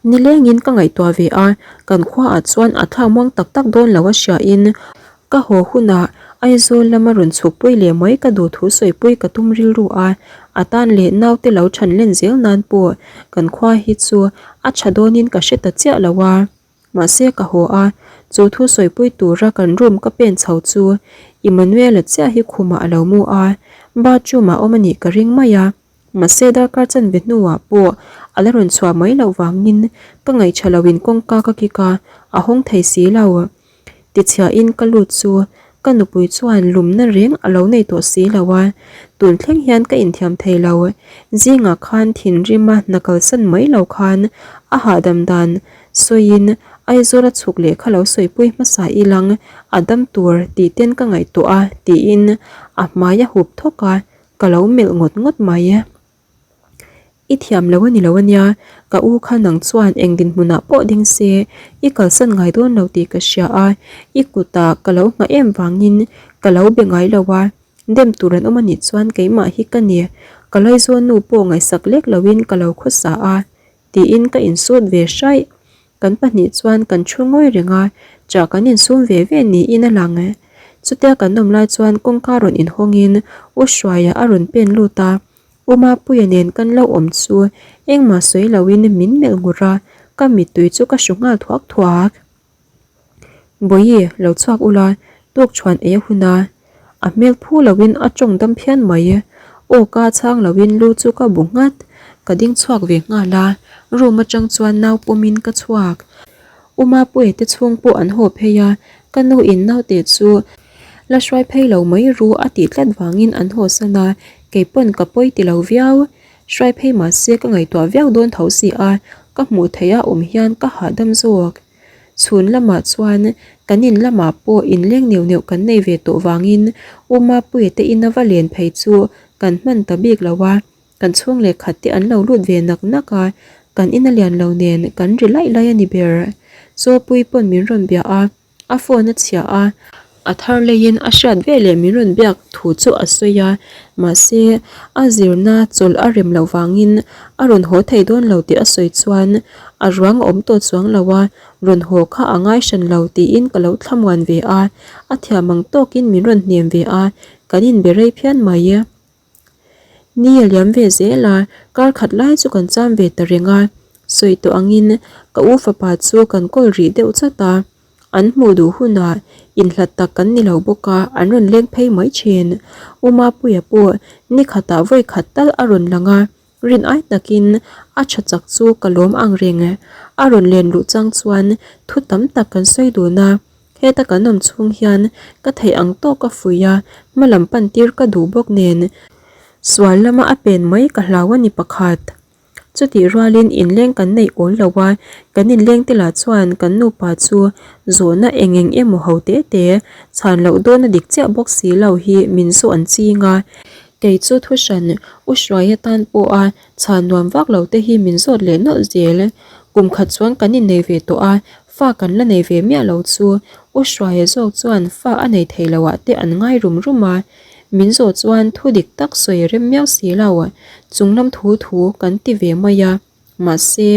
Nilengin ka ngaihtuah ve a, kan khuaah chuan a thlak muang tak tak dawn lo a hria in Ka haw hunah Aizawl lama rawn chhukpui leh mai ka duh thu sawipui ka tum rilru a, a tan leh naute lo chhan len zel nan pawh kan khua hi chu a tha dawnin ka hre ta chiah lo a. Mahse ka haw a, chu thu sawipui tura kan room ka pen chho chu Emmanuel-a chiah hi khumah a lo mu a, bathroom ah awm a nih ka ring mai a. Mahse darkar chanve hnuah pawh a la rawn chhuah mai loh vangin ka ngaihṭha loin kawngka ka kik a, a hawng thei si lo. Tichhiahin ka lut chu ka nupui chuan lumna reng a lo nei tawh si lo a, tun thleng hian ka inthiam thei lo. Zingah khan thinrima hna kalsan mai lo khan a hahdam dan sawiin Aizawl a chhuk leh kha lo sawipui hmasa ilang a dam tur tih ten ka ngaihtuah a tiin a hmai a hup thawk a, ka lo melh ngawt ngawt mai. I thiam lo a ni lo ania, ka u kha nang chuan eng dinhmunah pawh ding se, i kalsan ngai dawn lo tih ka hria a, i kutah ka lo nghah em vangin ka lo be ngai lo a, dem tur an awm a nih chuan keimah hi ka ni, ka laizawn nu pawh ngaihsak lek loin ka lo khawsa a, tiin ka insut ve hraih. Kan pahnih chuan kan thu ngawi reng a, chah kan insum ve ve niin a lang. Chutia kan awm lai chuan kawngka rawn inhawngin U Hruaia a rawn pen lut a, U Mapuia nen kan lo awm chu engmah sawi loin min melh ngur a, ka mittui chu ka hru nghal thuak thuak. Bawihi, lo chhuak ula, tuk chhuan ei a hun a. A hmel phu loin a tawng dam phian mai. Aw ka chhang loin lu chu ka bu nghat. Ka ding chhuak ve nghal a, room atang chuan nau pawmin ka chhuak. U Mapuia te chhung pawh an haw phei a, ka nu in naute chu la hruai phei lo mai ru a tih tlat vangin an haw san a, keipawn ka pawi ti lo viau. Hruai phei mahse ka ngaihtuah viau dawn tho si a, ka hmuh theih a awm hian ka hahdam zawk. Chhun lamah chuan kan in lamah pawh inleng neuh neuh kan nei ve tawh vangin U Mapuia te ina va len phei chu kan hman ta bik lo a, kan chhung leh khat te an lo lut ve nak nak a, kan ina lian lo nen kan ri laih laih a ni ber. Chawpui pawn min rawn bia a. A phone a chhia a, a thar leiin a hriat ve leh min rawn biak thu chu a sawi a, mahse a zirna chawlh a rem loh vangin a rawn haw thei dawn lo tih a sawi chuan a ruang a awm tawh chuang lo a, rawn haw kha a ngai hran lo tiin ka lo thlamuan ve a, a thiam ang tawkin min rawn hnem ve a, kan inbe rei phian mai. Ni a liam ve zel a, kar khat lai chu kan cham ve ta reng a, sawi tawh angin ka u fapa chu kan kawl rih deuh chat a, an hmuh duh hunah inhlat tak kan ni lo bawk a, an rawn leng phei mai thin. U Mapuia pawh ni khatah vawi khat tal a rawn lang a, rin ai takin a tha chak chu ka lawm ang reng. A rawn len luh chang chuan thu tam tak kan sawi dun a. Heta kan awm chhung hian ka theih ang tawk a fuih a, hma lam pan tir ka duh bawk nen sual lama a pen mai ka hlau a ni pakhat. Chutih rualin inleng kan neih awl lo a, kan inleng te lah chuan kan nupa chu zawhna eng eng emaw ho te te chhan loh dawn a dik chiah bawk si lo hi min zawh an ching a. Kei chu thuhran U Hruaia tan pawha chhan nuam vak lo te hi min zawt leh nawlh zel. Kum khat chuan kan innei ve tawh a, Fa kan la nei ve miah lo chu U Hruaia zawk chuan fa a nei thei lo ah te an ngai rum rum a, min zawh chuan thu dik tak sawi rem miau si lo, chung lam thu thu kan ti ve mai a, mahse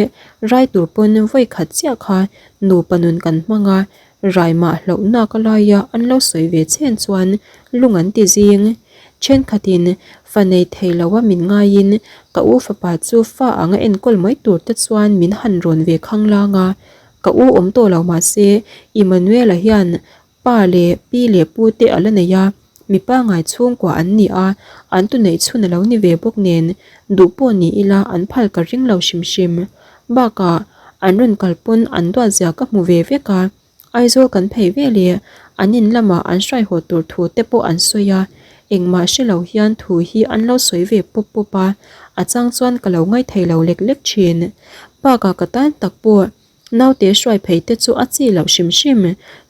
rai tur pawn vawi khat chiah kha nupa nun kan hmang a, Rai mah hlauh nak a laia an lo sawi ve chhen chuan lung an ti zing. Thenkhatin fa nei thei lo a min ngaiin ka u fapa chu fa anga enkawl mai tur te chuan min han rawn ve khanglang a. Ka u awm tawh lo mahse Immanuela hian Pa leh pi leh pu te a la nei a, mipa ngai chhungkua an ni a, an tu neih chhun a lo ni ve bawk nen, duh pawh ni ila an phal ka ring lo hrim hrim. Bakah, an rawn kal pawn an duat zia ka hmu ve vek a, Aizawl kan phei ve leh an in lamah an hruai haw tur thu te pawh an sawi a, engmah hre lo hian thu hi an lo sawi ve pawp pawp a, a chang chuan ka lo ngaithei lo lek lek thin. Bakah ka tan tak pawh Naute hruai phei te chu a chi loh hrim hrim,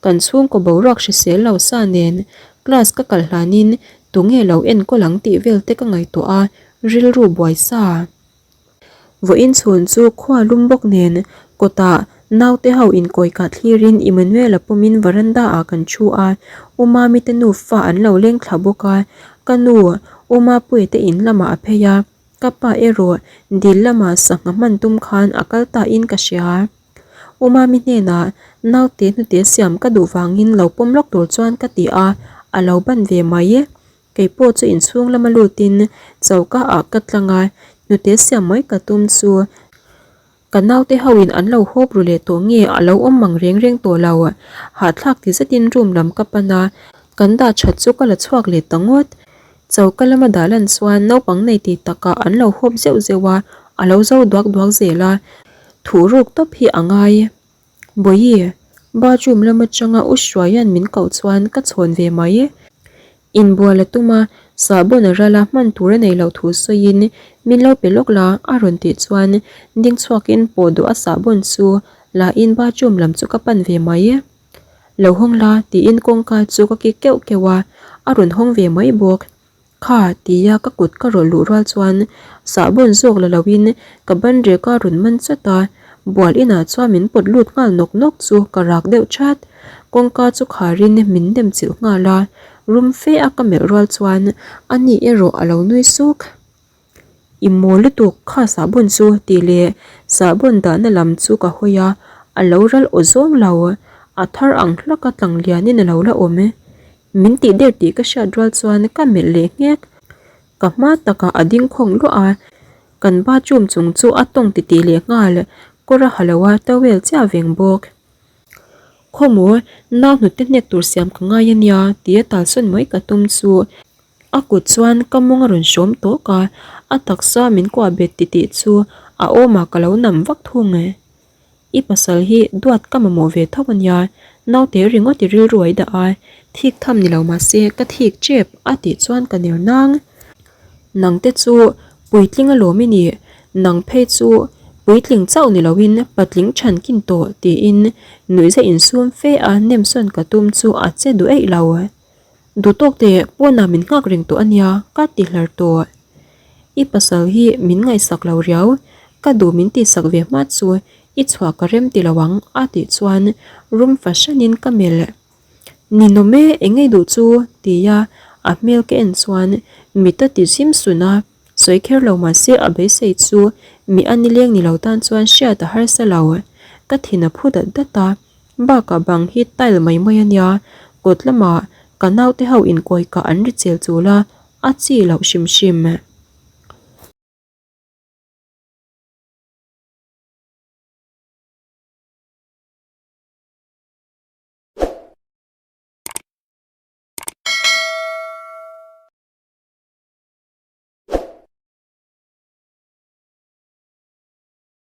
kan chhungkaw boruak hrisel lo sa nen class ka kal hlanin tunge lo enkawl ang tih vel te ka ngaihtuah a, rilru buai sa. Vawiin chhun chu khua lum bawk nen kawtah naute ho inkawi kah thlirin Emmanuel-a pawmin veranda ah kan thu a, U Mami te nufa an lo leng thla bawk a, ka nu U Mapuia te in lamah a phei a. Ka pa erawh dil lamah sangha hman tum khan a kal ta in ka hria. U Mami hnenah naute hnute siam ka duh vangin lo pawm lawk tur chuan ka ti a, a lo ban ve mai. Kei pawh chu inchhung lama lutin choka ah ka tlang a, hnute siam mai ka tum chu Ka naute ho in an lo hawp ru leh tawh nge a lo awm mang reng reng tawh lo. Hahthlak ti zetin room lam ka pan a, kan dah that chu ka la chhuak leh ta ngawt. Choka lama dah lan chuan naupang nei ti takah an lo hawp zeuh zeuh a, a lo zo duak duak zel a, thuh ruk tawp hi a ngai. Bawihi, bathroom lam atanga U Hruaia'n min koh chuan ka chhawn ve mai. Inbual a tum a, sahbawn a ral a, hman tur a nei loh thu sawiin min lo pe lawk la a rawn tih chuan ding chhuakin pawh duh a sahbawn chu la in bathroom lam chu ka pan ve mai. Lo hawng la tiin kawngka chu ka kik keuh keuh a, a rawn hawng ve mai bawk. Kha tia ka kut ka rawlh luh rual chuan sahbawn zawk la loin ka ban rek a rawn man chat a, bual inah chuan min pawt lut nghal nawk nawk chu ka rak deuh chat. Kawngka chu kharin min nem chilh nghal a, rum fe a ka melh rual chuan ani erawh a lo nui suk. I maw lutuk kha sahbawn chu tih leh sahbawn dahna lam chu ka hawi a, a lo ral aw zawng lo, a thar ang hlak a tlang lianin a lo la awm. Min tih der tih ka hriat rual chuan ka melh leh nghek. Ka hma takah a ding khawng luah a, kan bathroom chung chu a tawng titih leh nghal, kawr a ha lo a, towel chiah veng bawk. Khawmaw, nau hnute hnek tur siam ka ngai a nia tia talsawn mai ka tum chu. A kut chuan ka mawng a rawn hrawm tawk a, a taksa min kuah bet titih chu a awmah ka lo nam vak thung e. I pasal hi duat ka mamawh ve tho a nia, naute ringawt i rilru a i dah a, thik tham ni lo mahse ka thik tep a tih chuan ka ner nang. Nangte chu puitling alawm i nih, nang phei chu puitling chauh ni loin patling chhan kin tawh tiin nuihza insum fe a nemsawn ka tum chu a che duh eih lo. Duhtawk teh pawnah min nghak reng tawh a nia ka ti hlar tawh. I pasal hi min ngaihsak lo riau, ka duh min tihsak ve hma chu i chhuah ka rem ti lo ang a tih chuan rum fahranin ka melh. Ninawm e, eng ngei duh chu tia a hmel ka en chuan mit a ti zim sun a, sawi kher lo mahse a beisei chu mi a nileng ni lo tan chuan hriat a harsa lo. Ka thin a phu dat dat a. Bakah bang hi tile mai mai a nia, kawt lamah ka naute ho inkawi kah an ri chel chul a, a chi loh hrim hrim.